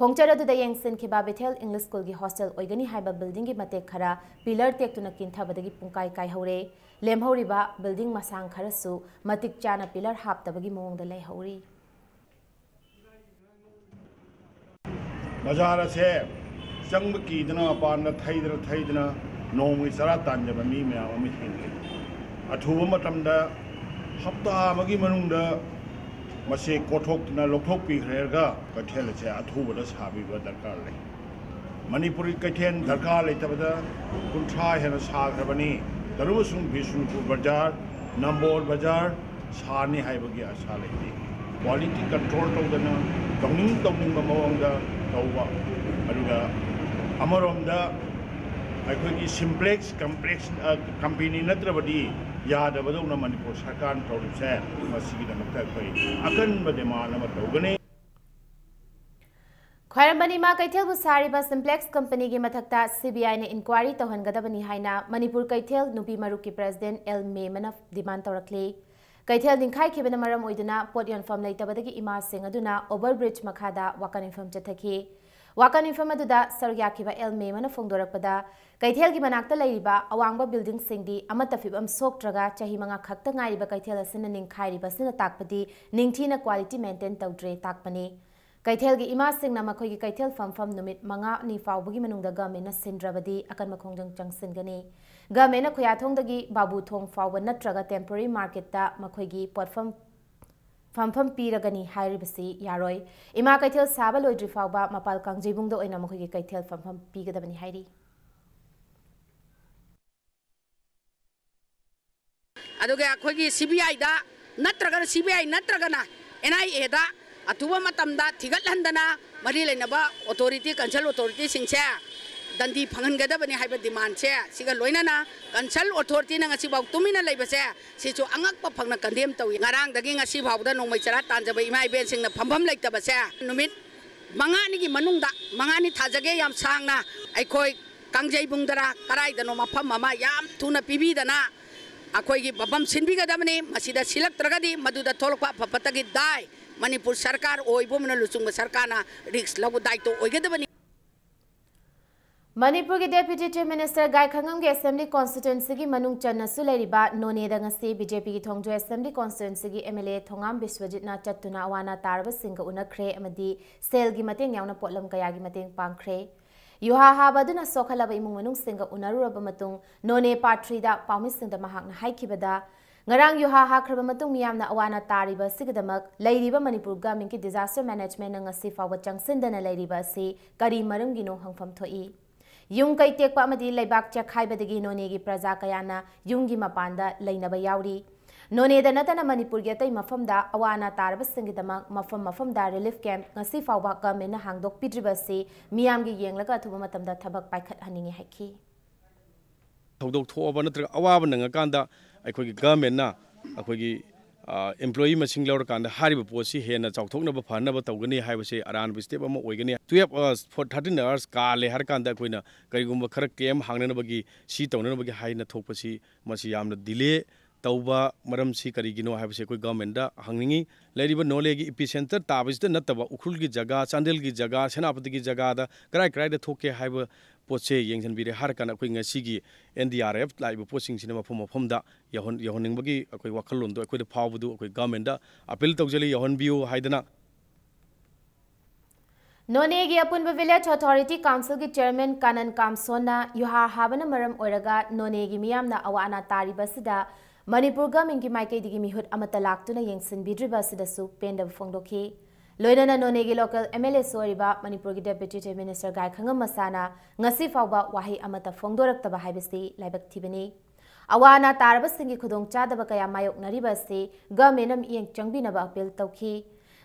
ꯈꯣꯡꯆꯠ ꯑꯗꯨꯗ ꯌꯦꯡꯁꯤꯟꯈꯤꯕ ꯕꯦꯊꯦꯜ ꯏꯪꯂꯤꯁ ꯁ꯭ꯀꯨꯜꯒꯤ ꯍꯣꯁꯇꯦꯜ ꯑꯣꯏꯒꯅꯤ ꯍꯥꯏꯕ ꯕꯤꯜꯗꯤꯡꯒꯤ ꯃꯇꯦꯛ ꯈꯔ ꯄꯤꯂꯔ ꯇꯦꯛꯇꯨꯅ ꯀꯤꯟꯊꯕꯗꯒꯤ ꯄꯨꯡꯀꯥꯏ ꯀꯥꯏꯍꯧꯔꯦ꯫ ꯂꯦꯝꯍꯧꯔꯤꯕ ꯕꯤꯜꯗꯤꯡ ꯃꯁꯥꯡ ꯈꯔꯁꯨ ꯃꯇꯤꯛ ꯆꯥꯅ ꯄꯤꯂꯔ ꯍꯥꯞꯇꯕꯒꯤ ꯃꯑꯣꯡꯗ ꯂꯩꯍꯧꯔꯤ꯫ ꯕꯖꯥꯔ ꯑꯁꯦ ꯆꯪꯕ ꯀꯤꯗꯅ ꯃꯄꯥꯟꯗ ꯊꯩꯗꯅ ꯊꯩꯗꯅ ꯅꯣꯡꯃꯒꯤ ꯆꯔꯥ ꯇꯥꯟꯖꯕ ꯃꯤ ꯃꯌꯥꯝ ꯑꯃ ꯍꯤꯡꯂꯤ꯫ ꯑꯊꯨꯕ ꯃꯇꯝꯗ ꯍꯞꯇꯥ ꯑꯃꯒꯤ ꯃꯅꯨꯡꯗ ꯃꯁꯤ ꯀꯣꯊꯣꯛꯇꯨꯅ ꯂꯧꯊꯣꯛꯄꯤꯈ꯭ꯔꯒ ꯀꯩꯊꯦꯜ ꯑꯁꯦ ꯑꯊꯨꯕꯗ ꯁꯥꯕꯤꯕ ꯗꯔꯀꯥꯔ ꯂꯩ꯫ ꯃꯅꯤꯄꯨꯔꯒꯤ ꯀꯩꯊꯦꯜ ꯗꯔꯀꯥꯔ ꯂꯩꯇꯕꯗ ꯀꯨꯟꯊ꯭ꯔꯥ ꯍꯦꯟꯅ ꯁꯥꯈ꯭ꯔꯕꯅꯤ꯫ ꯇꯔꯨ ꯑꯃꯁꯨꯡ ꯕꯤꯁꯅꯨꯄꯨꯔ ꯕꯖꯥꯔ, ꯅꯝꯕꯣꯜ ꯕꯖꯥꯔ ꯁꯥꯅꯤ ꯍꯥꯏꯕꯒꯤ ꯑꯁꯥ ꯂꯩꯇꯦ꯫ ꯀ꯭ꯋꯥꯂꯤꯇꯤ ꯀꯟꯇ꯭ꯔꯣꯜ ꯇꯧꯗꯅ ꯇꯧꯅꯤꯡ ꯇꯧꯅꯤꯡꯕ ꯃꯑꯣꯡꯗ ꯇꯧꯕ, ꯑꯗꯨꯒ ꯑꯃꯔꯣꯝꯗ ꯑꯩꯈꯣꯏꯒꯤ ꯁꯤꯝꯄ꯭ꯂꯦꯛꯁ ꯀꯝꯄ꯭ꯂꯦꯛꯁ ꯀꯝꯄꯦꯅꯤ ꯅꯠꯇ꯭ꯔꯕꯗꯤ ꯌꯥꯗꯕꯗꯧꯅ ꯃꯅꯤꯄꯨꯔ ꯁꯔꯀꯥꯔꯅ ꯇꯧꯔꯤꯕꯁꯦ, ꯃꯁꯤꯒꯤꯗꯃꯛꯇ ꯑꯩꯈꯣꯏ ꯑꯀꯟꯕ ꯗꯤꯃꯥꯟ ꯑꯃ ꯇꯧꯒꯅꯤ꯫ ꯈ꯭ꯋꯥꯏꯔꯝꯕꯟ ꯏꯃꯥ ꯀꯩꯊꯦꯜꯕꯨ ꯁꯥꯔꯤꯕ ꯁꯤꯝꯄ꯭ꯂꯦꯛꯁ ꯀꯝꯄꯅꯤꯒꯤ ꯃꯊꯛꯇ ꯁꯤ ꯕꯤ ꯑꯥꯏꯅ ꯏꯟꯀ꯭ꯋꯥꯏꯔꯤ ꯇꯧꯍꯟꯒꯗꯕꯅꯤ ꯍꯥꯏꯅ ꯃꯅꯤꯄꯨꯔ ꯀꯩꯊꯦꯜ ꯅꯨꯄꯤ ꯃꯔꯨꯞꯀꯤ ꯄ꯭ꯔꯦꯁꯤꯗꯦꯟꯠ ꯑꯦꯜ ꯃꯦꯃꯅ ꯗꯤꯃꯥꯟ ꯇꯧꯔꯛꯂꯤ꯫ ꯀꯩꯊꯦꯜ ꯅꯤꯡꯈꯥꯏꯈꯤꯕꯅ ꯃꯔꯝ ꯑꯣꯏꯗꯨꯅ ꯄꯣꯠ ꯌꯣꯟꯐꯝ ꯂꯩꯇꯕꯗꯒꯤ ꯏꯃꯥꯁꯤꯡ ꯑꯗꯨꯅ ꯑꯣꯚꯔ ꯕ꯭ꯔꯤꯖ ꯃꯈꯥꯗ ꯋꯥꯀꯠ ꯃꯤꯐꯝ ꯆꯠꯊꯈꯤ꯫ ꯋꯥꯀꯠ ꯃꯤꯐꯝ ꯑꯗꯨꯗ ꯁꯔꯨꯛ ꯌꯥꯈꯤꯕ ꯑꯦꯜ ꯃꯦꯃꯅ ꯐꯣꯡꯗꯣꯔꯛꯄꯗ, ꯀꯩꯊꯦꯜꯒꯤ ꯃꯅꯥꯛꯇ ꯂꯩꯔꯤꯕ ꯑꯋꯥꯡꯕ ꯕꯤꯜꯗꯤꯡꯁꯤꯡꯗꯤ ꯑꯃꯠꯇ ꯐꯤꯕꯝ ꯁꯣꯛꯇ꯭ꯔꯒ ꯆꯍꯤ ꯃꯉꯥ ꯈꯛꯇ ꯉꯥꯏꯔꯤꯕ ꯀꯩꯊꯦꯜ ꯑꯁꯤꯅ ꯅꯤꯡꯈꯥꯏꯔꯤꯕꯁꯤꯅ ꯇꯥꯛꯄꯗꯤ ꯅꯤꯡꯊꯤꯅ ꯀ꯭ꯋꯥꯂꯤꯇꯤ ꯃꯦꯟꯇꯦꯟ ꯇꯧꯗ꯭ꯔꯦ ꯇꯥꯛꯄꯅꯤ꯫ ꯀꯩꯊꯦꯜꯒꯤ ꯏꯃꯥꯁꯤꯡꯅ ꯃꯈꯣꯏꯒꯤ ꯀꯩꯊꯦꯜ ꯐꯝꯐꯝ ꯅꯨꯃꯤꯠ ꯃꯉꯥꯅꯤ ꯐꯥꯎꯕꯒꯤ ꯃꯅꯨꯡꯗ ꯒꯃꯦꯟꯅ ꯁꯤꯟꯗ꯭ꯔꯕꯗꯤ ꯑꯀꯟꯕ ꯈꯣꯡꯖꯪ ꯆꯪꯁꯤꯟꯒꯅꯤ꯫ ꯒꯃꯦꯟꯅ ꯈꯨꯌꯥꯊꯣꯡꯗꯒꯤ ꯕꯥꯕꯨ ꯊꯣꯡ ꯐꯥꯎꯕ ꯅꯠꯇ꯭ꯔꯒ ꯇꯦꯝꯄꯣꯔꯔꯤ ꯃꯥꯔꯀꯦꯠꯇ ꯃꯈꯣꯏꯒꯤ ꯄꯣꯠꯐꯝ ꯐꯝꯐꯝ ꯄꯤꯔꯒꯅꯤ ꯍꯥꯏꯔꯤꯕꯁꯤ ꯌꯥꯔꯣꯏ꯫ ꯏꯃꯥ ꯀꯩꯊꯦꯜ ꯁꯥꯕ ꯂꯣꯏꯗ꯭ꯔꯤ ꯐꯥꯎꯕ ꯃꯄꯥꯜ ꯀꯥꯡꯖꯩꯕꯨꯡꯗ ꯑꯣꯏꯅ ꯃꯈꯣꯏꯒꯤ ꯀꯩꯊꯦꯜ ꯐꯝꯐꯝ ꯄꯤꯒꯗꯕꯅꯤ ꯍꯥꯏꯔꯤ꯫ ꯑꯗꯨꯒ ꯑꯩꯈꯣꯏꯒꯤ ꯁꯤ ꯕꯤ ꯑꯥꯏꯗ ꯅꯠꯇ꯭ꯔꯒꯅ, ꯁꯤ ꯕꯤ ꯑꯥꯏ ꯅꯠꯇ꯭ꯔꯒꯅ ꯑꯦꯟ ꯑꯥꯏ ꯑꯦꯗ ꯑꯊꯨꯕ ꯃꯇꯝꯗ ꯊꯤꯒꯠꯍꯟꯗꯅ ꯃꯔꯤ ꯂꯩꯅꯕ ꯑꯣꯊꯣꯔꯤꯇꯤ, ꯀꯟꯁꯔꯟ ꯑꯣꯊꯣꯔꯤꯇꯤꯁꯤꯡꯁꯦ ꯗꯟꯗꯤ ꯐꯪꯍꯟꯒꯗꯕꯅꯤ ꯍꯥꯏꯕ ꯗꯤꯃꯥꯟꯁꯦ, ꯁꯤꯒ ꯂꯣꯏꯅꯅ ꯀꯟꯁꯔꯟ ꯑꯣꯊꯣꯔꯤꯇꯤꯅ ꯉꯁꯤꯐꯥꯎ ꯇꯨꯃꯤꯟꯅ ꯂꯩꯕꯁꯦ, ꯁꯤꯁꯨ ꯑꯉꯛꯄ ꯐꯪꯅ ꯀꯟꯗꯦꯝ ꯇꯧꯏ꯫ ꯉꯔꯥꯡꯗꯒꯤ ꯉꯁꯤ ꯐꯥꯎꯕꯗ ꯅꯣꯡꯃꯩ ꯆꯔꯥ ꯇꯥꯟꯖꯕ ꯏꯃꯥ ꯏꯕꯦꯟꯁꯤꯡꯅ ꯐꯝꯐꯝ ꯂꯩꯇꯕꯁꯦ, ꯅꯨꯃꯤꯠ ꯃꯉꯥꯅꯤꯒꯤ ꯃꯅꯨꯡꯗ, ꯃꯉꯥꯅꯤ ꯊꯥꯖꯒꯦ ꯌꯥꯝ ꯁꯥꯡꯅ, ꯑꯩꯈꯣꯏ ꯀꯥꯡꯖꯩꯕꯨꯡꯗꯔ ꯀꯗꯥꯏꯗꯅꯣ ꯃꯐꯝ ꯑꯃ ꯌꯥꯝ ꯊꯨꯅ ꯄꯤꯕꯤꯗꯅ ꯑꯩꯈꯣꯏꯒꯤ ꯃꯐꯝ ꯁꯤꯟꯕꯤꯒꯗꯕꯅꯤ꯫ ꯃꯁꯤꯗ ꯁꯤꯜꯂꯛꯇ꯭ꯔꯒꯗꯤ ꯃꯗꯨꯗ ꯊꯣꯛꯂꯛꯄ ꯑꯐ ꯐꯠꯇꯒꯤ ꯗꯥꯏ ꯃꯅꯤꯄꯨꯔ ꯁꯔꯀꯥꯔ ꯑꯣꯏꯕ ꯑꯃꯅ ꯂꯨꯆꯤꯡꯕ ꯁꯔꯀꯥꯔꯅ ꯔꯤꯛꯁ ꯂꯧꯕ ꯗꯥꯏꯇꯣ ꯑꯣꯏꯒꯗꯕꯅꯤ꯫ ꯃꯅꯤꯄꯨꯔꯒꯤ ꯗꯦꯄ꯭ꯌꯨꯇꯤ ꯆꯤꯐ ꯃꯤꯅꯤꯁꯇꯔ ꯒꯥꯏꯈꯪꯉꯝꯒꯤ ꯑꯦꯁꯦꯝꯕ꯭ꯂꯤ ꯀꯣꯟꯁꯇꯤꯇ꯭ꯋꯦꯟꯁꯤꯒꯤ ꯃꯅꯨꯡ ꯆꯟꯅꯁꯨ ꯂꯩꯔꯤꯕ ꯅꯣꯅꯦꯗ ꯉꯁꯤ ꯕꯤ ꯖꯦ ꯄꯤꯒꯤ ꯊꯣꯡꯖꯣꯏ ꯑꯦꯁꯦꯝꯕ꯭ꯂꯤ ꯀꯣꯟꯁꯇꯤꯇ꯭ꯋꯦꯟꯁꯤꯒꯤ ꯑꯦꯝ ꯑꯦꯜ ꯑꯦ ꯊꯣꯉꯥꯝ ꯕꯤꯁ꯭ꯋꯖꯤꯠꯅ ꯆꯠꯇꯨꯅ ꯑꯋꯥ ꯑꯅꯥ ꯇꯥꯔꯕꯁꯤꯡꯒ ꯎꯅꯈ꯭ꯔꯦ ꯑꯃꯗꯤ ꯁꯦꯜꯒꯤ ꯃꯇꯦꯡ ꯌꯥꯎꯅ ꯄꯣꯠꯂꯝ ꯀꯌꯥꯒꯤ ꯃꯇꯦꯡ ꯄꯥꯡꯈ꯭ꯔꯦ꯫ ꯌꯨꯍꯥ ꯍꯥꯕ ꯑꯗꯨꯅ ꯁꯣꯛꯍꯜꯂꯕ ꯏꯃꯨꯡ ꯃꯅꯨꯡꯁꯤꯡꯒ ꯎꯅꯔꯨꯔꯕ ꯃꯇꯨꯡ ꯅꯣꯅꯦ ꯄꯥꯔꯠ ꯊ꯭ꯔꯤꯗ ꯄꯥꯎꯃꯤꯁꯤꯡꯗ ꯃꯍꯥꯛꯅ ꯍꯥꯏꯈꯤꯕꯗ, ꯉꯔꯥꯡ ꯌꯨꯍꯥ ꯍꯥꯈ꯭ꯔꯕ ꯃꯇꯨꯡ ꯃꯤꯌꯥꯝꯅ ꯑꯋꯥ ꯑꯅꯥ ꯇꯥꯔꯤꯕ ꯑꯁꯤꯒꯤꯗꯃꯛ ꯂꯩꯔꯤꯕ ꯃꯅꯤꯄꯨꯔ ꯒꯚꯔꯟꯃꯦꯟꯠꯀꯤ ꯗꯤꯖꯥꯁꯇꯔ ꯃꯦꯅꯦꯖꯃꯦꯟꯠꯅ ꯉꯁꯤ ꯐꯥꯎꯕ ꯆꯪꯁꯤꯟꯗꯅ ꯂꯩꯔꯤꯕ ꯑꯁꯤ ꯀꯔꯤ ꯃꯔꯝꯒꯤꯅꯣ ꯍꯪꯐꯝ ꯊꯣꯛꯏ꯫ ꯌꯨꯝ ꯀꯩ ꯇꯦꯛꯄ ꯑꯃꯗꯤ ꯂꯩꯕꯥꯛ ꯆꯦꯛꯈꯥꯏꯕꯗꯒꯤ ꯅꯣꯅꯦꯒꯤ ꯄ꯭ꯔꯖꯥ ꯀꯌꯥꯅ ꯌꯨꯝꯒꯤ ꯃꯄꯥꯟꯗ ꯂꯩꯅꯕ ꯌꯥꯎꯔꯤ꯫ ꯅꯣꯅꯦꯗ ꯅꯠꯇꯅ ꯃꯅꯤꯄꯨꯔꯒꯤ ꯑꯇꯩ ꯃꯐꯝꯗ ꯑꯋꯥ ꯑꯅꯥ ꯇꯥꯔꯕꯁꯤꯡꯒꯤꯗꯃꯛ ꯃꯐꯝ ꯃꯐꯝꯗ ꯔꯤꯂꯤꯐ ꯀꯦꯝꯞ ꯉꯁꯤ ꯐꯥꯎꯕ ꯒꯚꯔꯟꯃꯦꯟꯠꯅ ꯍꯥꯡꯗꯣꯛꯄꯤꯗ꯭ꯔꯤꯕ ꯑꯁꯤ ꯃꯤꯌꯥꯝꯒꯤ ꯌꯦꯡꯂꯒ ꯑꯊꯨꯕ ꯃꯇꯝꯗ ꯊꯕꯛ ꯄꯥꯏꯈꯠꯍꯟꯅꯤꯡꯏ ꯍꯥꯏꯈꯤ꯫ ꯊꯧꯗꯣꯛ ꯊꯣꯛꯑꯕ ꯅꯠꯇ꯭ꯔꯒ ꯑꯋꯥꯕ ꯅꯪꯉꯀꯥꯟꯗ ꯑꯩꯈꯣꯏꯒꯤ ꯒꯚꯔꯟꯃꯦꯟꯠꯅ ꯑꯩꯈꯣꯏꯒꯤ ꯑꯦꯝꯄ꯭ꯂꯣꯌꯤ ꯃꯁꯤꯡ ꯂꯧꯔꯀꯥꯟꯗ ꯍꯥꯏꯔꯤꯕ ꯄꯣꯠꯁꯤ ꯍꯦꯟꯅ ꯆꯥꯎꯊꯣꯛꯅꯕ ꯐꯅꯕ ꯇꯧꯒꯅꯤ ꯍꯥꯏꯕꯁꯤ ꯑꯔꯥꯟꯕ ꯁ꯭ꯇꯦꯞ ꯑꯃ ꯑꯣꯏꯒꯅꯤ꯫ Twelve hours, for thirteen hours ꯀꯥꯜꯂꯦ ꯍꯥꯏꯔ ꯀꯥꯟꯗ ꯑꯩꯈꯣꯏꯅ ꯀꯔꯤꯒꯨꯝꯕ ꯈꯔ ꯀꯦꯝ ꯍꯥꯡꯅꯅꯕꯒꯤ, ꯁꯤ ꯇꯧꯅꯅꯕꯒꯤ ꯍꯥꯏꯅ ꯊꯣꯛꯄꯁꯤ, ꯃꯁꯤ ꯌꯥꯝꯅ ꯗꯤꯂꯦ ꯇꯧꯕ ꯃꯔꯝꯁꯤ ꯀꯔꯤꯒꯤꯅꯣ ꯍꯥꯏꯕꯁꯤ ꯑꯩꯈꯣꯏ ꯒꯚꯔꯟꯃꯦꯟꯗ ꯍꯪꯅꯤꯡꯉꯤ꯫ ꯂꯩꯔꯤꯕ ꯅꯣꯅꯦꯒꯤ ꯏꯄꯤ ꯁꯦꯟꯇꯔ ꯇꯥꯕꯁꯤꯗ ꯅꯠꯇꯕ ꯎꯈ꯭ꯔꯨꯜꯒꯤ ꯖꯒꯥ, ꯆꯥꯟꯗꯦꯜꯒꯤ ꯖꯒꯥ, ꯁꯦꯅꯥꯄꯇꯤꯒꯤ ꯖꯒꯥꯗ ꯀꯔꯥꯏ ꯀꯔꯥꯏꯗ ꯊꯣꯛꯀꯦ ꯍꯥꯏꯕ ꯄꯣꯠꯁꯦ ꯌꯦꯡꯁꯤꯟꯕꯤꯔꯦ ꯍꯥꯏꯔ ꯀꯥꯟꯗ ꯑꯩꯈꯣꯏ ꯉꯁꯤꯒꯤ ꯑꯦꯟ ꯗꯤ ꯑꯥꯔ ꯑꯦꯐ ꯂꯥꯛꯏꯕ ꯄꯣꯠꯁꯤꯡꯁꯤꯅ ꯃꯐꯝ ꯃꯐꯝꯗ ꯌꯧꯍꯟ-, ꯌꯧꯍꯟꯅꯤꯡꯕꯒꯤ ꯑꯩꯈꯣꯏ ꯋꯥꯈꯜꯂꯣꯟꯗꯣ ꯑꯩꯈꯣꯏꯗ ꯐꯥꯎꯕꯗꯨ ꯑꯩꯈꯣꯏ ꯒꯚꯔꯟꯃꯦꯟꯗ ꯑꯄꯤꯜ ꯇꯧꯖꯔꯤ, ꯌꯧꯍꯟꯕꯤꯌꯨ ꯍꯥꯏꯗꯅ꯫ ꯅꯣꯅꯦꯒꯤ ꯑꯄꯨꯟꯕ ꯚꯤꯂꯦꯖ ꯑꯣꯊꯣꯔꯤꯇꯤ ꯀꯥꯎꯟꯁꯤꯜꯒꯤ ꯆꯤꯌꯔꯃꯦꯟ ꯀꯥꯅꯟ ꯀꯥꯝꯁꯣꯟꯅ ꯌꯨꯍꯥ ꯍꯥꯕꯅ ꯃꯔꯝ ꯑꯣꯏꯔꯒ ꯅꯣꯅꯦꯒꯤ ꯃꯤꯌꯥꯝꯅ ꯑꯋꯥ ꯑꯅꯥ ꯇꯥꯔꯤꯕ ꯑꯁꯤꯗ ꯃꯅꯤꯄꯨꯔ ꯒꯚꯔꯟꯃꯦꯟꯠꯀꯤ ꯃꯥꯏꯀꯩꯗꯒꯤ ꯃꯤꯍꯨꯠ ꯑꯃꯠꯇ ꯂꯥꯛꯇꯨꯅ ꯌꯦꯡꯁꯤꯟꯕꯤꯗ꯭ꯔꯤꯕ ꯑꯁꯤꯗꯁꯨ ꯄꯦꯟꯗꯕ ꯐꯣꯡꯗꯣꯛꯈꯤ꯫ ꯂꯣꯏꯅꯅ ꯅꯣꯅꯦꯒꯤ ꯂꯣꯀꯦꯜ ꯑꯦꯝ ꯑꯦꯜ ꯑꯦꯁꯨ ꯑꯣꯏꯔꯤꯕ ꯃꯅꯤꯄꯨꯔꯒꯤ ꯗꯦꯄ꯭ꯌꯨꯇꯤ ꯆꯤꯐ ꯃꯤꯅꯤꯁꯇꯔ ꯒꯥꯏꯈꯉꯝ ꯃꯁꯥꯅ ꯉꯁꯤ ꯐꯥꯎꯕ ꯋꯥꯍꯩ ꯑꯃꯠꯇ ꯐꯣꯡꯗꯣꯔꯛꯇꯕ ꯍꯥꯏꯕꯁꯤ ꯂꯥꯏꯕꯛ ꯊꯤꯕꯅꯤ꯫ ꯑꯋꯥ ꯑꯅꯥ ꯇꯥꯔꯕꯁꯤꯡꯒꯤ ꯈꯨꯗꯣꯡꯆꯥꯗꯕ ꯀꯌꯥ ꯃꯥꯌꯣꯛꯅꯔꯤꯕ ꯑꯁꯤ ꯒꯚꯔꯟꯃꯦꯟꯠꯅ ꯃꯤꯠꯌꯦꯡ ꯆꯪꯕꯤꯅꯕ ꯑꯄꯤꯜ ꯇꯧꯈꯤ꯫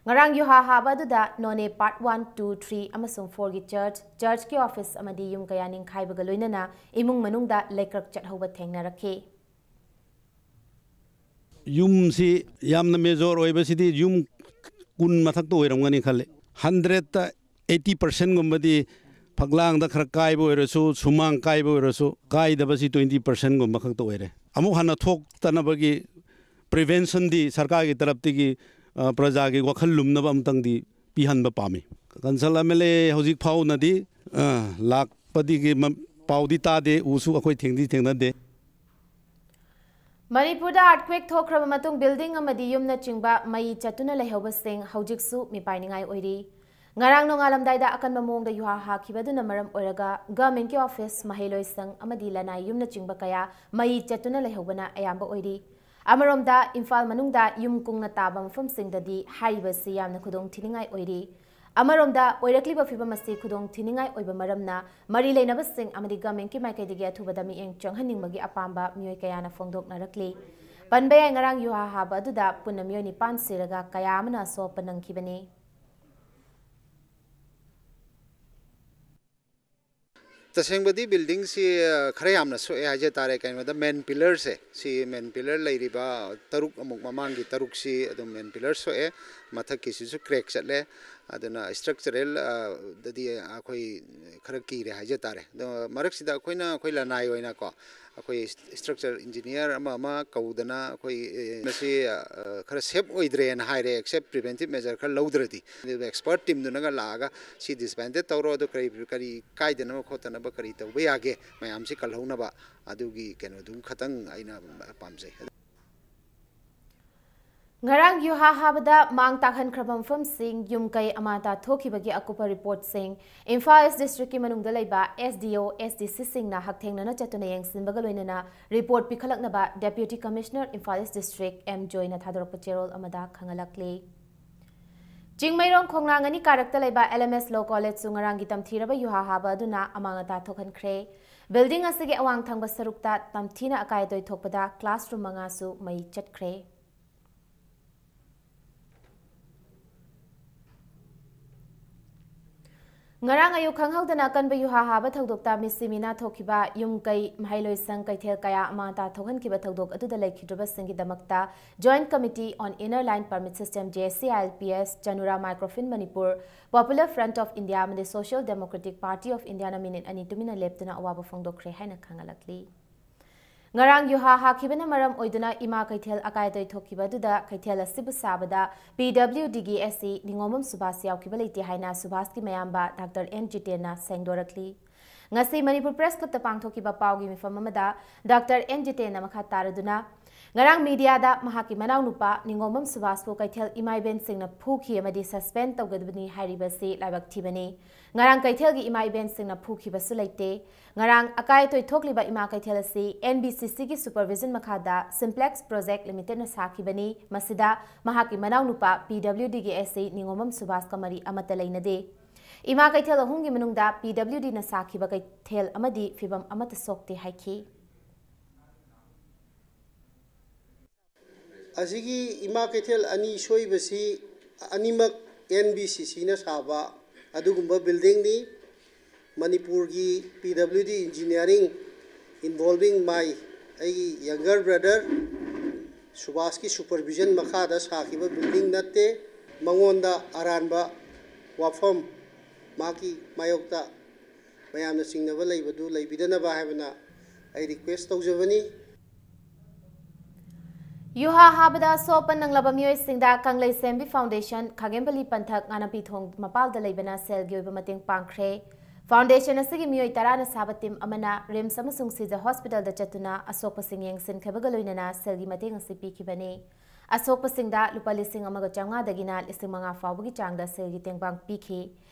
ꯉꯔꯥꯡ ꯌꯨꯍꯥ ꯍꯥꯕ ꯑꯗꯨꯗ ꯅꯣꯅꯦ ꯄꯥꯔꯠ ꯋꯥꯟ, ꯇꯨ, ꯊ꯭ꯔꯤ ꯑꯃꯁꯨꯡ ꯐꯣꯔꯒꯤ ꯆꯔꯆ, ꯆꯔꯆꯀꯤ ꯑꯣꯐꯤꯁ ꯑꯃꯗꯤ ꯌꯨꯝ ꯀꯌꯥ ꯅꯤꯡꯈꯥꯏꯕꯒ ꯂꯣꯏꯅꯅ ꯏꯃꯨꯡ ꯃꯅꯨꯡꯗ ꯂꯩꯀ꯭ꯔꯛ ꯆꯠꯍꯧꯕ ꯊꯦꯡꯅꯔꯛꯈꯤ꯫ ꯌꯨꯝꯁꯤ ꯌꯥꯝꯅ ꯃꯦꯖꯣꯔ ꯑꯣꯏꯕꯁꯤꯗꯤ ꯌꯨꯝ ꯀꯨꯟ ꯃꯊꯛꯇ ꯑꯣꯏꯔꯝꯒꯅꯤ ꯈꯜꯂꯤ꯫ ꯍꯟꯗ꯭ꯔꯦꯠꯇ ꯑꯩꯠꯇꯤ ꯄꯥꯔꯁꯦꯟꯒꯨꯝꯕꯗꯤ ꯐꯛꯂꯥꯡꯗ ꯈꯔ ꯀꯥꯏꯕ ꯑꯣꯏꯔꯁꯨ, ꯁꯨꯃꯥꯡ ꯀꯥꯏꯕ ꯑꯣꯏꯔꯁꯨ, ꯀꯥꯏꯗꯕꯁꯤ ꯇ꯭ꯋꯦꯟꯇꯤ ꯄꯥꯔꯁꯦꯟꯒꯨꯝꯕ ꯈꯛꯇ ꯑꯣꯏꯔꯦ꯫ ꯑꯃꯨꯛ ꯍꯟꯅ ꯊꯣꯛꯇꯅꯕꯒꯤ ꯄ꯭ꯔꯤꯚꯦꯟꯁꯟꯗꯤ ꯁꯔꯀꯥꯔꯒꯤ ꯇꯔꯞꯇꯒꯤ, ꯑ, ꯄ꯭ꯔꯖꯥꯒꯤ ꯋꯥꯈꯜ ꯂꯨꯝꯅꯕ ꯑꯃꯇꯪꯗꯤ ꯄꯤꯍꯟꯕ ꯄꯥꯝꯃꯤ꯫ ꯀꯟꯁꯜ ꯑꯦꯝ ꯑꯦꯜ ꯑꯦ ꯍꯧꯖꯤꯛ ꯐꯥꯎꯅꯗꯤ, ꯑ, ꯂꯥꯛꯄꯗꯒꯤ ꯃ-, ꯄꯥꯎꯗꯤ ꯇꯥꯗꯦ, ꯎꯁꯨ ꯑꯩꯈꯣꯏ ꯊꯦꯡꯗꯤ ꯊꯦꯡꯅꯗꯦ꯫ ꯃꯅꯤꯄꯨꯔꯗ ꯑꯥꯔꯠꯀ꯭ꯋꯦꯛ ꯊꯣꯛꯈ꯭ꯔꯕ ꯃꯇꯨꯡ ꯕꯤꯜꯗꯤꯡ ꯑꯃꯗꯤ ꯌꯨꯝꯅꯆꯤꯡꯕ ꯃꯩ ꯆꯠꯇꯨꯅ ꯂꯩꯍꯧꯕꯁꯤꯡ ꯍꯧꯖꯤꯛꯁꯨ ꯃꯤꯄꯥꯏꯅꯤꯡꯉꯥꯏ ꯑꯣꯏꯔꯤ꯫ ꯉꯔꯥꯡ ꯅꯣꯡꯉꯥꯜꯂꯝꯗꯥꯏꯗ ꯑꯀꯟꯕ ꯃꯑꯣꯡꯗ ꯌꯨꯍꯥ ꯍꯥꯈꯤꯕ ꯑꯗꯨꯅ ꯃꯔꯝ ꯑꯣꯏꯔꯒ ꯒꯚꯔꯟꯃꯦꯟꯠꯀꯤ ꯑꯣꯐꯤꯁ, ꯃꯍꯩꯂꯣꯏꯁꯪ ꯑꯃꯗꯤ ꯂꯅꯥꯏ ꯌꯨꯝꯅꯆꯤꯡꯕ ꯀꯌꯥ ꯃꯩ ꯆꯠꯇꯨꯅ ꯂꯩꯍꯧꯕꯅ ꯑꯌꯥꯝꯕ ꯑꯣꯏꯔꯤ꯫ ꯑꯃꯔꯣꯝꯗ ꯏꯝꯐꯥꯜ ꯃꯅꯨꯡꯗ ꯌꯨꯝ ꯀꯨꯡꯅ ꯇꯥꯕ ꯃꯐꯝꯁꯤꯡꯗꯗꯤ ꯍꯥꯏꯔꯤꯕꯁꯤ ꯌꯥꯝꯅ ꯈꯨꯗꯣꯡ ꯊꯤꯅꯤꯡꯉꯥꯏ ꯑꯣꯏꯔꯤ꯫ ꯑꯃꯔꯣꯝꯗ ꯑꯣꯏꯔꯛꯂꯤꯕ ꯐꯤꯚꯝ ꯑꯁꯤ ꯈꯨꯗꯣꯡ ꯊꯤꯅꯤꯡꯉꯥꯏ ꯑꯣꯏꯕ ꯃꯔꯝꯅ ꯃꯔꯤ ꯂꯩꯅꯕꯁꯤꯡ ꯑꯃꯗꯤ ꯒꯚꯔꯟꯃꯦꯟꯠꯀꯤ ꯃꯥꯏꯀꯩꯗꯒꯤ ꯑꯊꯨꯕꯗ ꯃꯤꯠꯌꯦꯡ ꯆꯪꯍꯟꯅꯤꯡꯕꯒꯤ ꯑꯄꯥꯝꯕ ꯃꯤꯑꯣꯏ ꯀꯌꯥꯅ ꯐꯣꯡꯗꯣꯛꯅꯔꯛꯂꯤ꯫ ꯄꯟꯕ ꯌꯥꯏ, ꯉꯔꯥꯡ ꯌꯨꯍꯥ ꯍꯥꯕ ꯑꯗꯨꯗ ꯄꯨꯟꯅ ꯃꯤꯑꯣꯏ ꯅꯤꯄꯥꯟ ꯁꯤꯔꯒ ꯀꯌꯥ ꯑꯃꯅ ꯑꯁꯣꯛ ꯑꯄꯟ ꯅꯪꯈꯤꯕꯅꯤ꯫ ꯇꯁꯦꯡꯕꯗꯤ buildingꯁꯤ, ꯑ, ꯈꯔ ꯌꯥꯝꯅ ꯁꯣꯛꯑꯦ ꯍꯥꯏꯖ ꯇꯥꯔꯦ꯫ ꯀꯩꯒꯤꯅꯣꯗ main pillarꯁꯦ, ꯁꯤ main pillar ꯂꯩꯔꯤꯕ ꯇꯔꯨꯛ, ꯑꯃꯨꯛ ꯃꯃꯥꯡꯒꯤ ꯇꯔꯨꯛꯁꯤ ꯑꯗꯨꯝ main pillar ꯁꯣꯛꯑꯦ, ꯃꯊꯛꯀꯤꯁꯤꯁꯨ crack ꯆꯠꯂꯦ꯫ ꯑꯗꯨꯅ structural, ꯑ, ꯗꯗꯤ ꯑꯩꯈꯣꯏ ꯈꯔ ꯀꯤꯔꯦ ꯍꯥꯏꯖ ꯇꯥꯔꯦ꯫ ꯑꯗꯣ ꯃꯔꯛꯁꯤꯗ ꯑꯩꯈꯣꯏꯅ, ꯑꯩꯈꯣꯏ ꯂꯅꯥꯏ ꯑꯣꯏꯅꯀꯣ, ꯑꯩꯈꯣꯏ structure engineer ꯑꯃ ꯑꯃ ꯀꯧꯗꯅ ꯑꯩꯈꯣꯏ, ꯑꯦ, ꯃꯁꯤ, ꯑ, ꯈꯔ safe ꯑꯣꯏꯗ꯭ꯔꯦꯅ ꯍꯥꯏꯔꯦ, except preventive measure ꯈꯔ ꯂꯧꯗ꯭ꯔꯗꯤ꯫ ꯑꯗꯨꯒ expert teamꯗꯨꯅꯒ ꯂꯥꯛꯑꯒ ꯁꯤ dismantle ꯇꯧꯔꯣ, ꯑꯗꯨ ꯀꯔꯤ, ꯀꯔꯤ ꯀꯥꯏꯗꯅꯕ ꯈꯣꯠꯇꯅꯕ ꯀꯔꯤ ꯇꯧꯕ ꯌꯥꯒꯦ, ꯃꯌꯥꯝꯁꯤ ꯀꯜꯍꯧꯅꯕ, ꯑꯗꯨꯒꯤ ꯀꯩꯅꯣꯗꯨꯝ ꯈꯇꯪ ꯑꯩꯅ ꯄꯥꯝꯖꯩ꯫ ꯉꯔꯥꯡ ꯌꯨꯍꯥ ꯍꯥꯕꯗ ꯃꯥꯡ ꯇꯥꯛꯍꯟꯈ꯭ꯔꯕ ꯃꯐꯝꯁꯤꯡ, ꯌꯨꯝ ꯀꯩ ꯑꯃꯥꯡ ꯑꯇꯥ ꯊꯣꯛꯈꯤꯕꯒꯤ ꯑꯀꯨꯞꯄ reportꯁꯤꯡ ꯏꯝꯐꯥꯜ East Districtꯀꯤ ꯃꯅꯨꯡꯗ ꯂꯩꯕ S D O, S D Cꯁꯤꯡꯅ ꯍꯛꯊꯦꯡꯅꯅ ꯆꯠꯇꯨꯅ ꯌꯦꯡꯁꯤꯟꯕꯒ ꯂꯣꯏꯅꯅ report ꯄꯤꯈꯠꯂꯛꯅꯕ Deputy Commissioner Imphal East District M ꯖꯣꯏꯅ ꯊꯥꯗꯣꯔꯛꯄ ꯆꯦꯔꯣꯜ ꯑꯃꯗ ꯈꯪꯍꯜꯂꯛꯂꯤ꯫ ꯆꯤꯡꯃꯩꯔꯣꯡ ꯈꯣꯡꯅꯥꯡ ꯑꯅꯤ ꯀꯥꯔꯛꯇ ꯂꯩꯕ L M S Law Collegeꯁꯨ ꯉꯔꯥꯡꯒꯤ ꯇꯝꯊꯤꯔꯕ ꯌꯨꯍꯥ ꯍꯥꯕ ꯑꯗꯨꯅ ꯑꯃꯥꯡ ꯑꯇꯥ ꯊꯣꯛꯍꯟꯈ꯭ꯔꯦ꯫ Building ꯑꯁꯤꯒꯤ ꯑꯋꯥꯡ ꯊꯪꯕ ꯁꯔꯨꯛꯇ ꯇꯝꯊꯤꯅ ꯑꯀꯥꯏ ꯑꯇꯣꯏ ꯊꯣꯛꯄꯗ classroom ꯃꯉꯥꯁꯨ ꯃꯩ ꯆꯠꯈ꯭ꯔꯦ꯫ ꯉꯔꯥꯡ ꯑꯌꯨꯛ ꯈꯪꯍꯧꯗꯅ ꯑꯀꯟꯕ ꯌꯨꯍꯥ ꯍꯥꯕ ꯊꯧꯗꯣꯛꯇ ꯃꯤꯁꯤ ꯃꯤꯅꯥ ꯊꯣꯛꯈꯤꯕ, ꯌꯨꯝ ꯀꯩ, ꯃꯍꯩꯂꯣꯏꯁꯪ, ꯀꯩꯊꯦꯜ ꯀꯌꯥ ꯑꯃꯥꯡ ꯑꯇꯥ ꯊꯣꯛꯍꯟꯈꯤꯕ ꯊꯧꯗꯣꯛ ꯑꯗꯨꯗ ꯂꯩꯈꯤꯗ꯭ꯔꯕꯁꯤꯡꯒꯤꯗꯃꯛꯇ Joint Committee on Inner Line Permit System, J C I L P S, Chanura Microfin Manipur, Popular Front of India ꯑꯃꯗꯤ Social Democratic Party of Indiaꯅ ꯃꯤꯅꯤꯠ ꯑꯅꯤ ꯇꯨꯃꯤꯟꯅ ꯂꯦꯞꯇꯨꯅ ꯑꯋꯥꯕ ꯐꯣꯡꯗꯣꯛꯈ꯭ꯔꯦ ꯍꯥꯏꯅ ꯈꯪꯍꯜꯂꯛꯂꯤ꯫ ꯉꯔꯥꯡ ꯌꯨꯍꯥ ꯍꯥꯈꯤꯕꯅ ꯃꯔꯝ ꯑꯣꯏꯗꯨꯅ ꯏꯃꯥ ꯀꯩꯊꯦꯜ ꯑꯀꯥꯏ ꯑꯇꯣꯏ ꯊꯣꯛꯈꯤꯕ ꯑꯗꯨꯗ ꯀꯩꯊꯦꯜ ꯑꯁꯤꯕꯨ ꯁꯥꯕꯗ P W Dꯒꯤ S C ꯅꯤꯉꯣꯝꯕꯝ Subhas ꯌꯥꯎꯈꯤꯕ ꯂꯩꯇꯦ ꯍꯥꯏꯅ ꯁꯨꯕꯥꯁꯀꯤ ꯃꯌꯥꯝꯕ Doctor N ꯖꯤꯇꯦꯟꯅ ꯁꯦꯡꯗꯣꯔꯛꯂꯤ꯫ ꯉꯁꯤ ꯃꯅꯤꯄꯨꯔ Press Clubꯇ ꯄꯥꯡꯊꯣꯛꯈꯤꯕ ꯄꯥꯎꯒꯤ ꯃꯤꯐꯝ ꯑꯃꯗ Doctor N ꯖꯤꯇꯦꯟꯅ ꯃꯈꯥ ꯇꯥꯔꯗꯨꯅ, ꯉꯔꯥꯡ mediaꯗ ꯃꯍꯥꯛꯀꯤ ꯃꯅꯥꯎꯅꯨꯄꯥ ꯅꯤꯉꯣꯝꯕꯝ ꯁꯨꯕꯥꯁꯄꯨ ꯀꯩꯊꯦꯜ ꯏꯃꯥ ꯏꯕꯦꯟꯁꯤꯡꯅ ꯐꯨꯈꯤ ꯑꯃꯗꯤ suspend ꯇꯧꯒꯗꯕꯅꯤ ꯍꯥꯏꯔꯤꯕꯁꯤ ꯂꯥꯏꯕꯛ ꯊꯤꯕꯅꯤ꯫ ꯉꯔꯥꯡ ꯀꯩꯊꯦꯜꯒꯤ ꯏꯃꯥ ꯏꯕꯦꯟꯁꯤꯡꯅ ꯐꯨꯈꯤꯕꯁꯨ ꯂꯩꯇꯦ꯫ ꯉꯔꯥꯡ ꯑꯀꯥꯏ ꯑꯇꯣꯏ ꯊꯣꯛꯂꯤꯕ ꯏꯃꯥ ꯀꯩꯊꯦꯜ ꯑꯁꯤ N B C Cꯒꯤ supervision ꯃꯈꯥꯗ Simplex Project Limitedꯅ ꯁꯥꯈꯤꯕꯅꯤ꯫ ꯃꯁꯤꯗ ꯃꯍꯥꯛꯀꯤ ꯃꯅꯥꯎꯅꯨꯄꯥ P W Dꯒꯤ S C ꯅꯤꯉꯣꯝꯕꯝ ꯁꯨꯕꯥꯁꯀ ꯃꯔꯤ ꯑꯃꯠꯇ ꯂꯩꯅꯗꯦ꯫ ꯏꯃꯥ ꯀꯩꯊꯦꯜ ꯑꯍꯨꯝꯒꯤ ꯃꯅꯨꯡꯗ P W Dꯅ ꯁꯥꯈꯤꯕ ꯀꯩꯊꯦꯜ ꯑꯃꯗꯤ ꯐꯤꯕꯝ ꯑꯃꯠꯇ ꯁꯣꯛꯇꯦ ꯍꯥꯏꯈꯤ꯫ ꯑꯁꯤꯒꯤ ꯏꯃꯥ ꯀꯩꯊꯦꯜ ꯑꯅꯤ ꯁꯣꯛꯏꯕꯁꯤ ꯑꯅꯤꯃꯛ N B C Cꯅ ꯁꯥꯕ ꯑꯗꯨꯒꯨꯝꯕ buildingꯅꯤ꯫ ꯃꯅꯤꯄꯨꯔꯒꯤ P W D engineering involving my ꯑꯩꯒꯤ younger brother ꯁꯨꯕꯥꯁꯀꯤ supervision ꯃꯈꯥꯗ ꯁꯥꯈꯤꯕ building ꯅꯠꯇꯦ꯫ ꯃꯉꯣꯟꯗ ꯑꯔꯥꯟꯕ ꯋꯥꯐꯝ ꯃꯍꯥꯛꯀꯤ ꯃꯥꯌꯣꯛꯇ ꯃꯌꯥꯝꯅ ꯆꯤꯡꯅꯕ ꯂꯩꯕꯗꯨ ꯂꯩꯕꯤꯗꯅꯕ ꯍꯥꯏꯕꯅ ꯑꯩ request ꯇꯧꯖꯕꯅꯤ꯫ ꯌꯨꯍꯥ ꯍꯥꯕꯗ ꯑꯁꯣꯛ ꯑꯄꯟ ꯅꯪꯂꯕ ꯃꯤꯑꯣꯏꯁꯤꯡꯗ ꯀꯪꯂꯩ ꯁꯦꯝꯕꯤ foundation ꯈꯥꯒꯦꯝꯕꯂꯤ ꯄꯟꯊꯛ ꯉꯥꯅꯝꯄꯤ ꯊꯣꯡ ꯃꯄꯥꯜꯗ ꯂꯩꯕꯅ ꯁꯦꯜꯒꯤ ꯑꯣꯏꯕ ꯃꯇꯦꯡ ꯄꯥꯡꯈ꯭ꯔꯦ꯫ Foundation ꯑꯁꯤꯒꯤ ꯃꯤꯑꯣꯏ ꯇꯔꯥꯅ ꯁꯥꯕ team ꯑꯃꯅ RIMS ꯑꯃꯁꯨꯡ ꯁꯤꯖ hospitalꯗ ꯆꯠꯇꯨꯅ ꯑꯁꯣꯛꯄꯁꯤꯡ ꯌꯦꯡꯁꯤꯟꯈꯤꯕꯒ ꯂꯣꯏꯅꯅ ꯁꯦꯜꯒꯤ ꯃꯇꯦꯡ ꯑꯁꯤ ꯄꯤꯈꯤꯕꯅꯤ꯫ ꯑꯁꯣꯛꯄꯁꯤꯡꯗ ꯂꯨꯄꯥ ꯂꯤꯁꯤꯡ ꯑꯃꯒ ꯆꯥꯝꯃꯉꯥꯗꯒꯤꯅ ꯂꯤꯁꯤꯡ ꯃꯉꯥ ꯐꯥꯎꯕꯒꯤ ꯆꯥꯡꯗ ꯁꯦꯜꯒꯤ ꯇꯦꯡꯕꯥꯡ ꯄꯤꯈꯤ꯫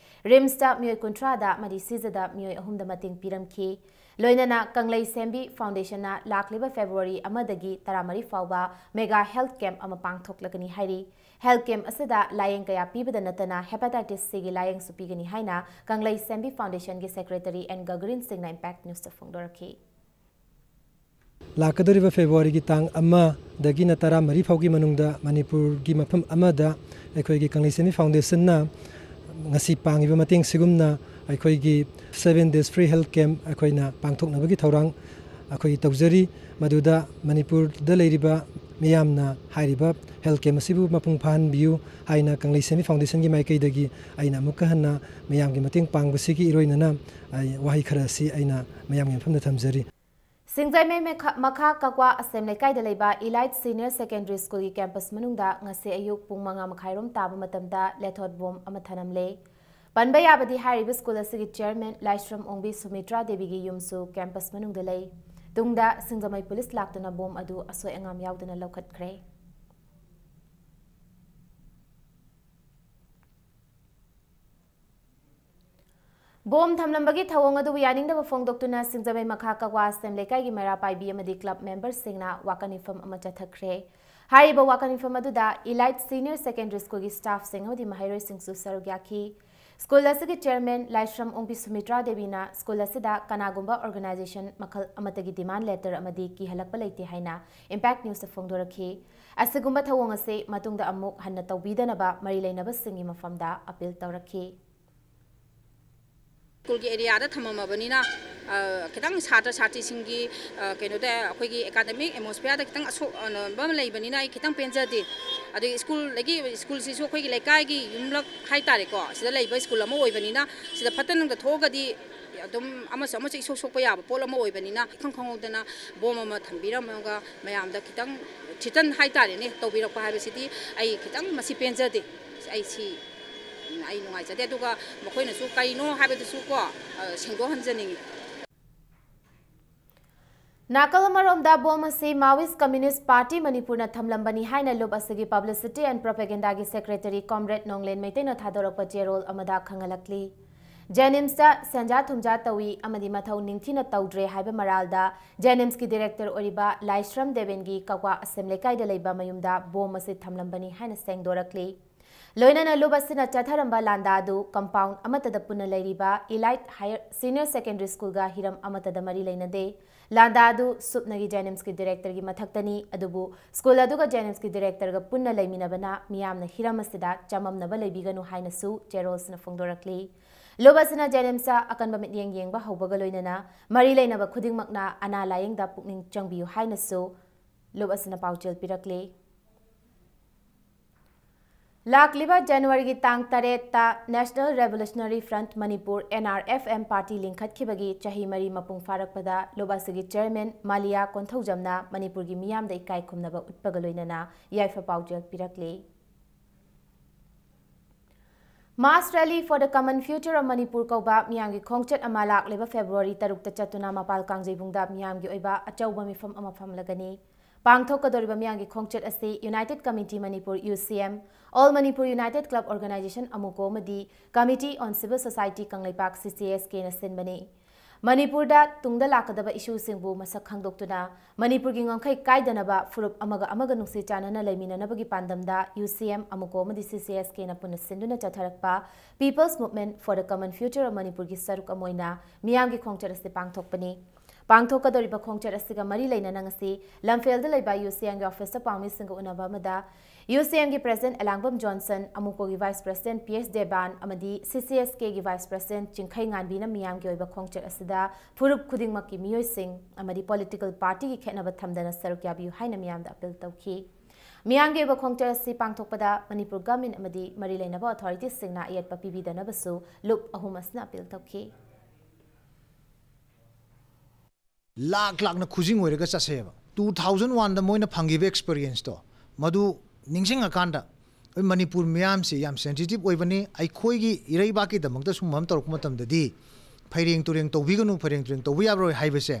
RIMSꯇ ꯃꯤꯑꯣꯏ ꯀꯨꯟꯊ꯭ꯔꯥꯗ ꯑꯃꯗꯤ ꯁꯤꯖꯗ ꯃꯤꯑꯣꯏ ꯑꯍꯨꯝꯗ ꯃꯇꯦꯡ ꯄꯤꯔꯝꯈꯤ꯫ ꯂꯣꯏꯅꯅ ꯀꯪꯂꯩ ꯁꯦꯝꯕꯤ foundationꯅ ꯂꯥꯛꯂꯤꯕ February ꯑꯃꯗꯒꯤ ꯇꯔꯥꯃꯔꯤ ꯐꯥꯎꯕ mega health camp ꯑꯃ ꯄꯥꯡꯊꯣꯛꯂꯒꯅꯤ ꯍꯥꯏꯔꯤ꯫ Health camp ꯑꯁꯤꯗ ꯂꯥꯌꯦꯡ ꯀꯌꯥ ꯄꯤꯕꯗ ꯅꯠꯇꯅ hepatitis Cꯒꯤ ꯂꯥꯌꯦꯡꯁꯨ ꯄꯤꯒꯅꯤ ꯍꯥꯏꯅ ꯀꯪꯂꯩ ꯁꯦꯝꯕꯤ foundationꯒꯤ secretary N ꯒꯒꯔꯤꯟ ꯁꯤꯡꯅ Impact Newsꯇ ꯐꯣꯡꯗꯣꯔꯛꯈꯤ꯫ ꯂꯥꯛꯀꯗꯧꯔꯤꯕ Februaryꯒꯤ ꯇꯥꯡ ꯑꯃꯗꯒꯤꯅ ꯇꯔꯥꯃꯔꯤ ꯐꯥꯎꯒꯤ ꯃꯅꯨꯡꯗ ꯃꯅꯤꯄꯨꯔꯒꯤ ꯃꯐꯝ ꯑꯃꯗ ꯑꯩꯈꯣꯏꯒꯤ ꯀꯪꯂꯩ ꯁꯦꯝꯕꯤ foundationꯅ ꯉꯁꯤ ꯄꯥꯡꯉꯤꯕ ꯃꯇꯦꯡ ꯁꯤꯒꯨꯝꯅ ꯑꯩꯈꯣꯏꯒꯤ seven days free health camp ꯑꯩꯈꯣꯏꯅ ꯄꯥꯡꯊꯣꯛꯅꯕꯒꯤ ꯊꯧꯔꯥꯡ ꯑꯩꯈꯣꯏ ꯇꯧꯖꯔꯤ꯫ ꯃꯗꯨꯗ ꯃꯅꯤꯄꯨꯔꯗ ꯂꯩꯔꯤꯕ ꯃꯤꯌꯥꯝꯅ ꯍꯥꯏꯔꯤꯕ health camp ꯑꯁꯤꯕꯨ ꯃꯄꯨꯡ ꯐꯥꯍꯟꯕꯤꯌꯨ ꯍꯥꯏꯅ ꯀꯪꯂꯩ ꯁꯦꯝꯕꯤ foundationꯒꯤ ꯃꯥꯏꯀꯩꯗꯒꯤ ꯑꯩꯅ ꯑꯃꯨꯛꯀ ꯍꯟꯅ ꯃꯤꯌꯥꯝꯒꯤ ꯃꯇꯦꯡ ꯄꯥꯡꯕꯁꯤꯒꯤ ꯏꯔꯣꯏꯅꯅ ꯑꯩ ꯋꯥꯍꯩ ꯈꯔ ꯑꯁꯤ ꯑꯩꯅ ꯃꯤꯌꯥꯝꯒꯤ ꯃꯐꯝꯗ ꯊꯝꯖꯔꯤ꯫ ꯁꯤꯡꯖꯃꯩ ꯃꯈꯥ ꯀꯛꯋꯥ ꯑꯁꯦꯝ ꯂꯩꯀꯥꯏꯗ ꯂꯩꯕ Elite Senior Secondary Schoolꯒꯤ campus ꯃꯅꯨꯡꯗ ꯉꯁꯤ ꯑꯌꯨꯛ ꯄꯨꯡ ꯃꯉꯥ ꯃꯈꯥꯏꯔꯣꯝ ꯇꯥꯕ ꯃꯇꯝꯗ ꯂꯦꯊꯣꯠ bomb ꯑꯃ ꯊꯅꯝꯂꯦ꯫ ꯄꯟꯕ ꯌꯥꯕꯗꯤ ꯍꯥꯏꯔꯤꯕ school ꯑꯁꯤꯒꯤ chairman ꯂꯥꯏꯁ꯭ꯔꯝ ꯑꯣꯡꯕꯤ ꯁꯨꯃꯤꯇ꯭ꯔꯥ ꯗꯦꯕꯤꯒꯤ ꯌꯨꯝꯁꯨ campus ꯃꯅꯨꯡꯗ ꯂꯩ꯫ ꯇꯨꯡꯗ ꯁꯤꯡꯖꯃꯩ police ꯂꯥꯛꯇꯨꯅ bomb ꯑꯗꯨ ꯑꯁꯣꯏ ꯑꯉꯥꯝ ꯌꯥꯎꯗꯅ ꯂꯧꯈꯠꯈ꯭ꯔꯦ꯫ Bomb ꯊꯝꯂꯝꯕꯒꯤ ꯊꯧꯑꯣꯡ ꯑꯗꯨꯕꯨ ꯌꯥꯅꯤꯡꯗꯕ ꯐꯣꯡꯗꯣꯛꯇꯨꯅ ꯁꯤꯡꯖꯃꯩ ꯃꯈꯥ ꯀꯛꯋꯥ ꯑꯁꯦꯝ ꯂꯩꯀꯥꯏꯒꯤ ꯃꯩꯔꯥ ꯄꯥꯏꯕꯤ ꯑꯃꯗꯤ club memberꯁꯤꯡꯅ ꯋꯥꯀꯠ ꯃꯤꯐꯝ ꯑꯃ ꯆꯠꯊꯈ꯭ꯔꯦ꯫ ꯍꯥꯏꯔꯤꯕ ꯋꯥꯀꯠ ꯃꯤꯐꯝ ꯑꯗꯨꯗ Elite Senior Secondary Schoolꯒꯤ staffꯁꯤꯡ ꯑꯃꯗꯤ ꯃꯍꯩꯔꯣꯏꯁꯤꯡꯁꯨ ꯁꯔꯨꯛ ꯌꯥꯈꯤ꯫ School ꯑꯁꯤꯒꯤ chairman ꯂꯥꯏꯁ꯭ꯔꯝ ꯑꯣꯡꯕꯤ ꯁꯨꯃꯤꯇ꯭ꯔꯥ ꯗꯦꯕꯤꯅ school ꯑꯁꯤꯗ ꯀꯅꯥꯒꯨꯝꯕ organisation ꯃꯈꯜ ꯑꯃꯠꯇꯒꯤ demand letter ꯑꯃꯗꯤ ꯀꯤꯍꯜꯂꯛꯄ ꯂꯩꯇꯦ ꯍꯥꯏꯅ Impact Newsꯇ ꯐꯣꯡꯗꯣꯔꯛꯈꯤ꯫ ꯑꯁꯤꯒꯨꯝꯕ ꯊꯧꯑꯣꯡ ꯑꯁꯤ ꯃꯇꯨꯡꯗ ꯑꯃꯨꯛ ꯍꯟꯅ ꯇꯧꯕꯤꯗꯅꯕ ꯃꯔꯤ ꯂꯩꯅꯕꯁꯤꯡꯒꯤ ꯃꯐꯝꯗ appeal ꯇꯧꯔꯛꯈꯤ꯫ ꯁ꯭ꯀꯨꯜꯒꯤ ꯑꯦꯔꯤꯌꯥꯗ ꯊꯝꯃꯝꯃꯕꯅꯤꯅ, ꯑ, ꯈꯤꯇꯪ ꯁꯥꯇ꯭ꯔ ꯁꯥꯇ꯭ꯔꯤꯁꯤꯡꯒꯤ, ꯑ, ꯀꯩꯅꯣꯗ, ꯑꯩꯈꯣꯏꯒꯤ ꯑꯦꯀꯥꯗꯃꯤꯛ ꯑꯦꯠꯃꯣꯁꯐꯤꯌꯔꯗ ꯈꯤꯇꯪ ꯑꯁꯣꯛ-, ꯑ, ꯑꯃ ꯂꯩꯕꯅꯤꯅ ꯑꯩ ꯈꯤꯇꯪ ꯄꯦꯟꯖꯗꯦ꯫ ꯑꯗꯒꯤ ꯁ꯭ꯀꯨꯜꯗꯒꯤ, ꯁ꯭ꯀꯨꯜꯁꯤꯁꯨ ꯑꯩꯈꯣꯏꯒꯤ ꯂꯩꯀꯥꯏꯒꯤ ꯌꯨꯝꯂꯛ ꯍꯥꯏꯇꯥꯔꯦꯀꯣ, ꯁꯤꯗ ꯂꯩꯕ ꯁ꯭ꯀꯨꯜ ꯑꯃ ꯑꯣꯏꯕꯅꯤꯅ, ꯁꯤꯗ ꯐꯠꯇ ꯅꯨꯡꯗ ꯊꯣꯛꯑꯒꯗꯤ ꯑꯗꯨꯝ ꯑꯃꯁꯨ ꯑꯃꯁꯨ ꯏꯁꯣꯛ ꯁꯣꯛꯄ ꯌꯥꯕ ꯄꯣꯠ ꯑꯃ ꯑꯣꯏꯕꯅꯤꯅ, ꯏꯈꯪ ꯈꯪꯍꯧꯗꯅ ꯕꯣꯝ ꯑꯃ ꯊꯝꯕꯤꯔꯝꯃꯒ ꯃꯌꯥꯝꯗ ꯈꯤꯇꯪ ꯊ꯭ꯔꯤꯇꯟ ꯍꯥꯏꯇꯥꯔꯦꯅꯦ, ꯇꯧꯕꯤꯔꯛꯄ ꯍꯥꯏꯕꯁꯤꯗꯤ ꯑꯩ ꯈꯤꯇꯪ ꯃꯁꯤ ꯄꯦꯟꯖꯗꯦ꯫ ꯑꯩ ꯁꯤ, ꯑꯩ ꯅꯨꯡꯉꯥꯏꯖꯗꯦ꯫ ꯑꯗꯨꯒ ꯃꯈꯣꯏꯅꯁꯨ ꯀꯩꯅꯣ ꯍꯥꯏꯕꯗꯨꯁꯨ ꯀꯣ, ꯑ, ꯁꯦꯡꯗꯣꯛꯍꯟꯖꯅꯤꯡꯉꯤ꯫ ꯅꯥꯀꯜ ꯑꯃꯔꯣꯝꯗ ꯕꯣꯝ ꯑꯁꯤ Maoist Communist Party ꯃꯅꯤꯄꯨꯔꯅ ꯊꯝꯂꯝꯕꯅꯤ ꯍꯥꯏꯅ ꯂꯨꯞ ꯑꯁꯤꯒꯤ publicity and propagandaꯒꯤ secretary comrade ꯅꯣꯡꯂꯦꯟ ꯃꯩꯇꯩꯅ ꯊꯥꯗꯣꯔꯛꯄ ꯆꯦꯔꯣꯜ ꯑꯃꯗ ꯈꯪꯍꯜꯂꯛꯂꯤ꯫ JNIMSꯇ ꯁꯦꯟꯖꯥ ꯊꯨꯝꯖꯥ ꯇꯧꯏ ꯑꯃꯗꯤ ꯃꯊꯧ ꯅꯤꯡꯊꯤꯅ ꯇꯧꯗ꯭ꯔꯦ ꯍꯥꯏꯕ ꯃꯔꯥꯜꯗ JNIMSꯀꯤ director ꯑꯣꯏꯔꯤꯕ ꯂꯥꯏꯁ꯭ꯔꯝ ꯗꯦꯕꯦꯟꯒꯤ ꯀꯛꯋꯥ ꯑꯁꯦꯝ ꯂꯩꯀꯥꯏꯗ ꯂꯩꯕ ꯃꯌꯨꯝꯗ ꯕꯣꯝ ꯑꯁꯤ ꯊꯝꯂꯝꯕꯅꯤ ꯍꯥꯏꯅ ꯁꯦꯡꯗꯣꯔꯛꯂꯤ꯫ ꯂꯣꯏꯅꯅ ꯂꯨꯞ ꯑꯁꯤꯅ ꯆꯠꯊꯔꯝꯕ ꯂꯥꯟꯗꯥ ꯑꯗꯨ compound ꯑꯃꯠꯇꯗ ꯄꯨꯟꯅ ꯂꯩꯔꯤꯕ Elite Higher Senior Secondary Schoolꯒ ꯍꯤꯔꯝ ꯑꯃꯠꯇꯗ ꯃꯔꯤ ꯂꯩꯅꯗꯦ꯫ ꯂꯥꯟꯗꯥ ꯑꯗꯨ ꯁꯨꯞꯅꯒꯤ JNIMSꯀꯤ directorꯒꯤ ꯃꯊꯛꯇꯅꯤ, ꯑꯗꯨꯕꯨ ꯁ꯭ꯀꯨꯜ ꯑꯗꯨꯒ JNIMSꯀꯤ directorꯒ ꯄꯨꯟꯅ ꯂꯩꯃꯤꯟꯅꯕꯅ ꯃꯤꯌꯥꯝꯅ ꯍꯤꯔꯝ ꯑꯁꯤꯗ ꯆꯃꯝꯅꯕ ꯂꯩꯕꯤꯒꯅꯨ ꯍꯥꯏꯅꯁꯨ ꯆꯦꯔꯣꯜꯁꯤꯅ ꯐꯣꯡꯗꯣꯔꯛꯂꯤ꯫ ꯂꯨꯞ ꯑꯁꯤꯅ JNIMSꯇ ꯑꯀꯟꯕ ꯃꯤꯠꯌꯦꯡ ꯌꯦꯡꯕ ꯍꯧꯕꯒ ꯂꯣꯏꯅꯅ ꯃꯔꯤ ꯂꯩꯅꯕ ꯈꯨꯗꯤꯡꯃꯛꯅ ꯑꯅꯥ ꯂꯥꯌꯦꯡꯗ ꯄꯨꯛꯅꯤꯡ ꯆꯪꯕꯤꯌꯨ ꯍꯥꯏꯅꯁꯨ ꯂꯨꯞ ꯑꯁꯤꯅ ꯄꯥꯎꯖꯦꯜ ꯄꯤꯔꯛꯂꯤ꯫ ꯂꯥꯛꯂꯤꯕ ꯖꯅꯋꯥꯔꯤꯒꯤ ꯇꯥꯡ ꯇꯔꯦꯠꯇ National Revolutionary Front Manipur, NRFM party ꯂꯤꯡꯈꯠꯈꯤꯕꯒꯤ ꯆꯍꯤ ꯃꯔꯤ ꯃꯄꯨꯡ ꯐꯥꯔꯛꯄꯗ ꯂꯨꯞ ꯑꯁꯤꯒꯤ chairman ꯃꯥꯂꯤꯌꯥ ꯀꯣꯟꯊꯧꯖꯝꯅ ꯃꯅꯤꯄꯨꯔꯒꯤ ꯃꯤꯌꯥꯝꯗ ꯏꯀꯥꯏ ꯈꯨꯝꯅꯕ ꯎꯠꯄꯒ ꯂꯣꯏꯅꯅ ꯌꯥꯏꯐ ꯄꯥꯎꯖꯦꯜ ꯄꯤꯔꯛꯂꯤ꯫ Mass Rally for the Common Future of Manipur ꯀꯧꯕ ꯃꯤꯌꯥꯝꯒꯤ ꯈꯣꯡꯆꯠ ꯑꯃ ꯂꯥꯛꯂꯤꯕ ꯐꯦꯕ꯭ꯔꯨꯋꯥꯔꯤ ꯇꯔꯨꯛꯇ ꯆꯠꯇꯨꯅ ꯃꯄꯥꯜ ꯀꯥꯡꯖꯩꯕꯨꯡꯗ ꯃꯤꯌꯥꯝꯒꯤ ꯑꯣꯏꯕ ꯑꯆꯧꯕ ꯃꯤꯐꯝ ꯑꯃ ꯐꯝꯂꯒꯅꯤ꯫ ꯄꯥꯡꯊꯣꯛꯀꯗꯧꯔꯤꯕ ꯃꯤꯌꯥꯝꯒꯤ ꯈꯣꯡꯆꯠ ꯑꯁꯤ United Committee Manipur, UCM, All Manipur United Club Organisation, ꯑꯃꯨꯀꯣ, ꯑꯃꯗꯤ Committee on Civil Society Kangleipak, CCSKꯅ ꯁꯤꯟꯕꯅꯤ꯫ ꯃꯅꯤꯄꯨꯔꯗ ꯇꯨꯡꯗ ꯂꯥꯛꯀꯗꯕ issueꯁꯤꯡꯕꯨ ꯃꯁꯛ ꯈꯪꯗꯣꯛꯇꯨꯅ ꯃꯅꯤꯄꯨꯔꯒꯤ ꯉꯝꯈꯩ ꯀꯥꯏꯗꯅꯕ, ꯐꯨꯔꯨꯞ ꯑꯃꯒ ꯑꯃꯒ ꯅꯨꯡꯁꯤ ꯆꯥꯟꯅꯅ ꯂꯩꯃꯤꯟꯅꯅꯕꯒꯤ ꯄꯥꯟꯗꯝꯗ UCM, ꯑꯃꯨꯀꯣ ꯑꯃꯗꯤ CCSKꯅ ꯄꯨꯟꯅ ꯁꯤꯟꯗꯨꯅ ꯆꯠꯊꯔꯛꯄ People's Movement for the Common Future of Manipurꯒꯤ ꯁꯔꯨꯛ ꯑꯃ ꯑꯣꯏꯅ ꯃꯤꯌꯥꯝꯒꯤ ꯈꯣꯡꯆꯠ ꯑꯁꯤ ꯄꯥꯡꯊꯣꯛꯄꯅꯤ꯫ ꯄꯥꯡꯊꯣꯛꯀꯗꯧꯔꯤꯕ ꯈꯣꯡꯆꯠ ꯑꯁꯤꯒ ꯃꯔꯤ ꯂꯩꯅꯅ ꯉꯁꯤ ꯂꯝꯐꯦꯜꯗ ꯂꯩꯕ ꯌꯨ ꯁꯤ ꯑꯦꯝꯒꯤ ꯑꯣꯐꯤꯁꯇ ꯄꯥꯎꯃꯤꯁꯤꯡꯒ ꯎꯅꯕ ꯑꯃꯗ ꯌꯨ ꯁꯤ ꯑꯦꯝꯒꯤ ꯄ꯭ꯔꯦꯁꯤꯗꯦꯟꯠ ꯑꯦꯂꯥꯡꯕꯝ ꯖꯣꯟꯁꯟ, ꯑꯃꯨꯀꯣꯒꯤ vice president P S Devan ꯑꯃꯗꯤ C C S ꯀꯦꯒꯤ vice president ꯆꯤꯡꯈꯩ ꯉꯥꯟꯕꯤꯅ ꯃꯤꯌꯥꯝꯒꯤ ꯑꯣꯏꯕ ꯈꯣꯡꯆꯠ ꯑꯁꯤꯗ ꯐꯨꯔꯨꯞ ꯈꯨꯗꯤꯡꯃꯛꯀꯤ ꯃꯤꯑꯣꯏꯁꯤꯡ ꯑꯃꯗꯤ ꯄꯣꯂꯤꯇꯤꯀꯦꯜ ꯄꯥꯔꯇꯤꯒꯤ ꯈꯦꯠꯅꯕ ꯊꯝꯗꯅ ꯁꯔꯨꯛ ꯌꯥꯕꯤꯌꯨ ꯍꯥꯏꯅ ꯃꯤꯌꯥꯝꯗ ꯑꯄꯤꯜ ꯇꯧꯈꯤ꯫ ꯃꯤꯌꯥꯝꯒꯤ ꯑꯣꯏꯕ ꯈꯣꯡꯆꯠ ꯑꯁꯤ ꯄꯥꯡꯊꯣꯛꯄꯗ ꯃꯅꯤꯄꯨꯔ ꯒꯚꯔꯟꯃꯦꯟꯠ ꯑꯃꯗꯤ ꯃꯔꯤ ꯂꯩꯅꯕ ꯑꯣꯊꯣꯔꯤꯇꯤꯁꯤꯡꯅ ꯑꯌꯦꯠꯄ ꯄꯤꯕꯤꯗꯅꯕꯁꯨ ꯂꯨꯞ ꯑꯍꯨꯝ ꯑꯁꯤꯅ ꯑꯄꯤꯜ ꯇꯧꯈꯤ꯫ ꯂꯥꯛ ꯂꯥꯛꯅ ꯈꯨꯖꯤꯡ ꯑꯣꯏꯔꯒ ꯆꯠꯁꯦꯕ꯫ ꯇꯨ ꯊꯥꯎꯖꯟ ꯋꯥꯟꯗ ꯃꯣꯏꯅ ꯐꯪꯈꯤꯕ ꯑꯦꯛꯁꯄꯤꯔꯤꯌꯦꯟꯁꯇꯣ ꯃꯗꯨ ꯅꯤꯡꯁꯤꯡꯉꯀꯥꯟꯗ ꯑꯩꯈꯣꯏ ꯃꯅꯤꯄꯨꯔ ꯃꯤꯌꯥꯝꯁꯦ ꯌꯥꯝ ꯁꯦꯟꯁꯤꯇꯤꯚ ꯑꯣꯏꯕꯅꯤ꯫ ꯑꯩꯈꯣꯏꯒꯤ ꯏꯔꯩꯕꯥꯛꯀꯤꯗꯃꯛꯇ ꯁꯨꯝꯕ ꯑꯃ ꯇꯧꯔꯛꯄ ꯃꯇꯝꯗꯗꯤ ꯐꯩꯔꯦꯡ ꯇꯨꯔꯦꯡ ꯇꯧꯕꯤꯒꯅꯨ, ꯐꯩꯔꯦꯡ ꯇꯨꯔꯦꯡ ꯇꯧꯕ ꯌꯥꯔꯣꯏ ꯍꯥꯏꯕꯁꯦ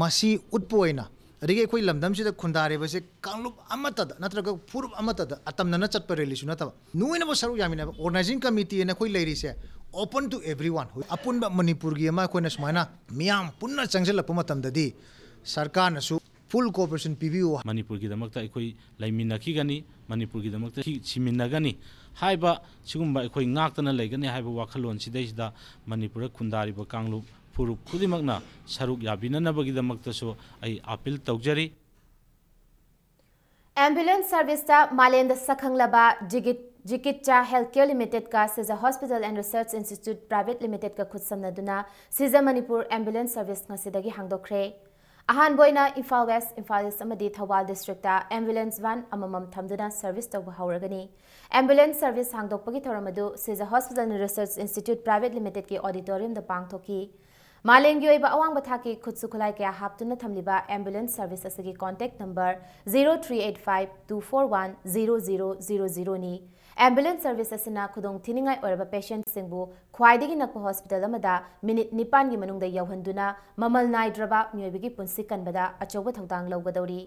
ꯃꯁꯤ ꯎꯠꯄ ꯑꯣꯏꯅ, ꯑꯗꯒꯤ ꯑꯩꯈꯣꯏ ꯂꯝꯗꯝꯁꯤꯗ ꯈꯨꯟꯗꯥꯔꯤꯕꯁꯦ ꯀꯥꯡꯂꯨꯞ ꯑꯃꯠꯇꯗ ꯅꯠꯇ꯭ꯔꯒ ꯐꯨꯔꯨꯞ ꯑꯃꯠꯇꯗ ꯑꯇꯝꯅꯅ ꯆꯠꯄ ꯔꯦꯂꯤꯁꯨ ꯅꯠꯇꯕ, ꯅꯣꯏꯅꯕ ꯁꯔꯨꯛ ꯌꯥꯃꯤꯟꯅꯕ ꯑꯣꯔꯒꯅꯥꯏꯖꯤꯡ ꯀꯃꯤꯇꯤ ꯑꯅ ꯑꯩꯈꯣꯏ ꯂꯩꯔꯤꯁꯦ open to everyone꯫ ꯑꯄꯨꯟꯕ ꯃꯅꯤꯄꯨꯔꯒꯤ ꯑꯃ ꯑꯩꯈꯣꯏꯅ ꯁꯨꯃꯥꯏꯅ ꯃꯤꯌꯥꯝ ꯄꯨꯟꯅ ꯆꯪꯁꯤꯜꯂꯛꯄ ꯃꯇꯝꯗꯗꯤ ꯁꯔꯀꯥꯔꯅꯁꯨ ꯐꯨꯜ ꯀꯣꯑꯣꯄꯔꯦꯁꯟ ꯄꯤꯕꯤꯌꯨ꯫ ꯃꯅꯤꯄꯨꯔꯒꯤꯗꯃꯛꯇ ꯑꯩꯈꯣꯏ ꯂꯩꯃꯤꯟꯅꯈꯤꯒꯅꯤ, ꯃꯅꯤꯄꯨꯔꯒꯤꯗꯃꯛꯇ ꯁꯤ- ꯁꯤꯃꯤꯟꯅꯒꯅꯤ ꯍꯥꯏꯕ ꯁꯤꯒꯨꯝꯕ ꯑꯩꯈꯣꯏ ꯉꯥꯛꯇꯅ ꯂꯩꯒꯅꯤ ꯍꯥꯏꯕ ꯋꯥꯈꯜꯂꯣꯟꯁꯤꯗꯩꯁꯤꯗ ꯃꯅꯤꯄꯨꯔꯗ ꯈꯨꯟꯗꯥꯔꯤꯕ ꯀꯥꯡꯂꯨꯞ ꯐꯨꯔꯨꯞ ꯈꯨꯗꯤꯡꯃꯛꯅ ꯁꯔꯨꯛ ꯌꯥꯕꯤꯅꯅꯕꯒꯤꯗꯃꯛꯇꯁꯨ ꯑꯩ ꯑꯥꯄꯤꯜ ꯇꯧꯖꯔꯤ꯫ ꯑꯦꯝꯕꯨꯂꯦꯟꯁ ꯁꯔꯚꯤꯁꯇ ꯃꯥꯂꯦꯝꯗ ꯁꯛꯈꯪꯂꯕ ꯖꯤꯒꯤꯠ ꯖꯤꯀꯤꯠꯆꯥ ꯍꯦꯜꯊ ꯀꯦꯌꯔ ꯂꯤꯃꯤꯇꯦꯗꯀ Shija hospital and research institute private ꯂꯤꯃꯤꯇꯦꯗꯀ ꯈꯨꯠꯁꯝꯅꯗꯨꯅ ꯁꯤꯖ ꯃꯅꯤꯄꯨꯔ ꯑꯦꯝꯕꯨꯂꯦꯟꯁ ꯁꯔꯚꯤꯁ ꯉꯁꯤꯗꯒꯤ ꯍꯥꯡꯗꯣꯛꯈ꯭ꯔꯦ꯫ ꯑꯍꯥꯟꯕ ꯑꯣꯏꯅ ꯏꯝꯐꯥꯜ ꯋꯦꯁ, ꯏꯝꯐꯥꯜ ꯏꯁ ꯑꯃꯗꯤ ꯊꯧꯕꯥꯜ ꯗꯤꯁꯇ꯭ꯔꯤꯛꯇ ꯑꯦꯝꯕꯨꯂꯦꯟꯁ ꯚꯥꯟ ꯑꯃꯃꯝ ꯊꯝꯗꯨꯅ ꯁꯔꯚꯤꯁ ꯇꯧꯕ ꯍꯧꯔꯒꯅꯤ꯫ ꯑꯦꯝꯕꯨꯂꯦꯟꯁ ꯁꯔꯚꯤꯁ ꯍꯥꯡꯗꯣꯛꯄꯒꯤ ꯊꯧꯔꯝ ꯑꯗꯨ Shija hospital and research institute private ꯂꯤꯃꯤꯇꯦꯗꯀꯤ ꯑꯣꯗꯤꯇꯣꯔꯤꯌꯝꯗ ꯄꯥꯡꯊꯣꯛꯈꯤ꯫ ꯃꯥꯂꯦꯝꯒꯤ ꯑꯣꯏꯕ ꯑꯋꯥꯡꯕ ꯊꯥꯛꯀꯤ ꯈꯨꯠꯁꯨ ꯈꯨꯠꯂꯥꯏ ꯀꯌꯥ ꯍꯥꯞꯇꯨꯅ ꯊꯝꯂꯤꯕ ꯑꯦꯝꯕꯨꯂꯦꯟꯁ ꯁꯔꯚꯤꯁ ꯑꯁꯤꯒꯤ contact number zero three eight five two four one zero zero zero zero ꯅꯤ꯫ ꯑꯦꯝꯕꯨꯂꯦꯟꯁ ꯁꯔꯚꯤꯁ ꯑꯁꯤꯅ ꯈꯨꯗꯣꯡ ꯊꯤꯅꯤꯡꯉꯥꯏ ꯑꯣꯏꯔꯕ ꯄꯦꯁꯦꯟꯠꯁꯤꯡꯕꯨ ꯈ꯭ꯋꯥꯏꯗꯒꯤ ꯅꯛꯄ ꯍꯣꯁꯄꯤꯇꯥꯜ ꯑꯃꯗ ꯃꯤꯅꯤꯠ ꯅꯤꯄꯥꯟꯒꯤ ꯃꯅꯨꯡꯗ ꯌꯧꯍꯟꯗꯨꯅ ꯃꯃꯜ ꯅꯥꯏꯗ꯭ꯔꯕ ꯃꯤꯑꯣꯏꯕꯒꯤ ꯄꯨꯟꯁꯤ ꯀꯟꯕꯗ ꯑꯆꯧꯕ ꯊꯧꯗꯥꯡ ꯂꯧꯒꯗꯧꯔꯤ꯫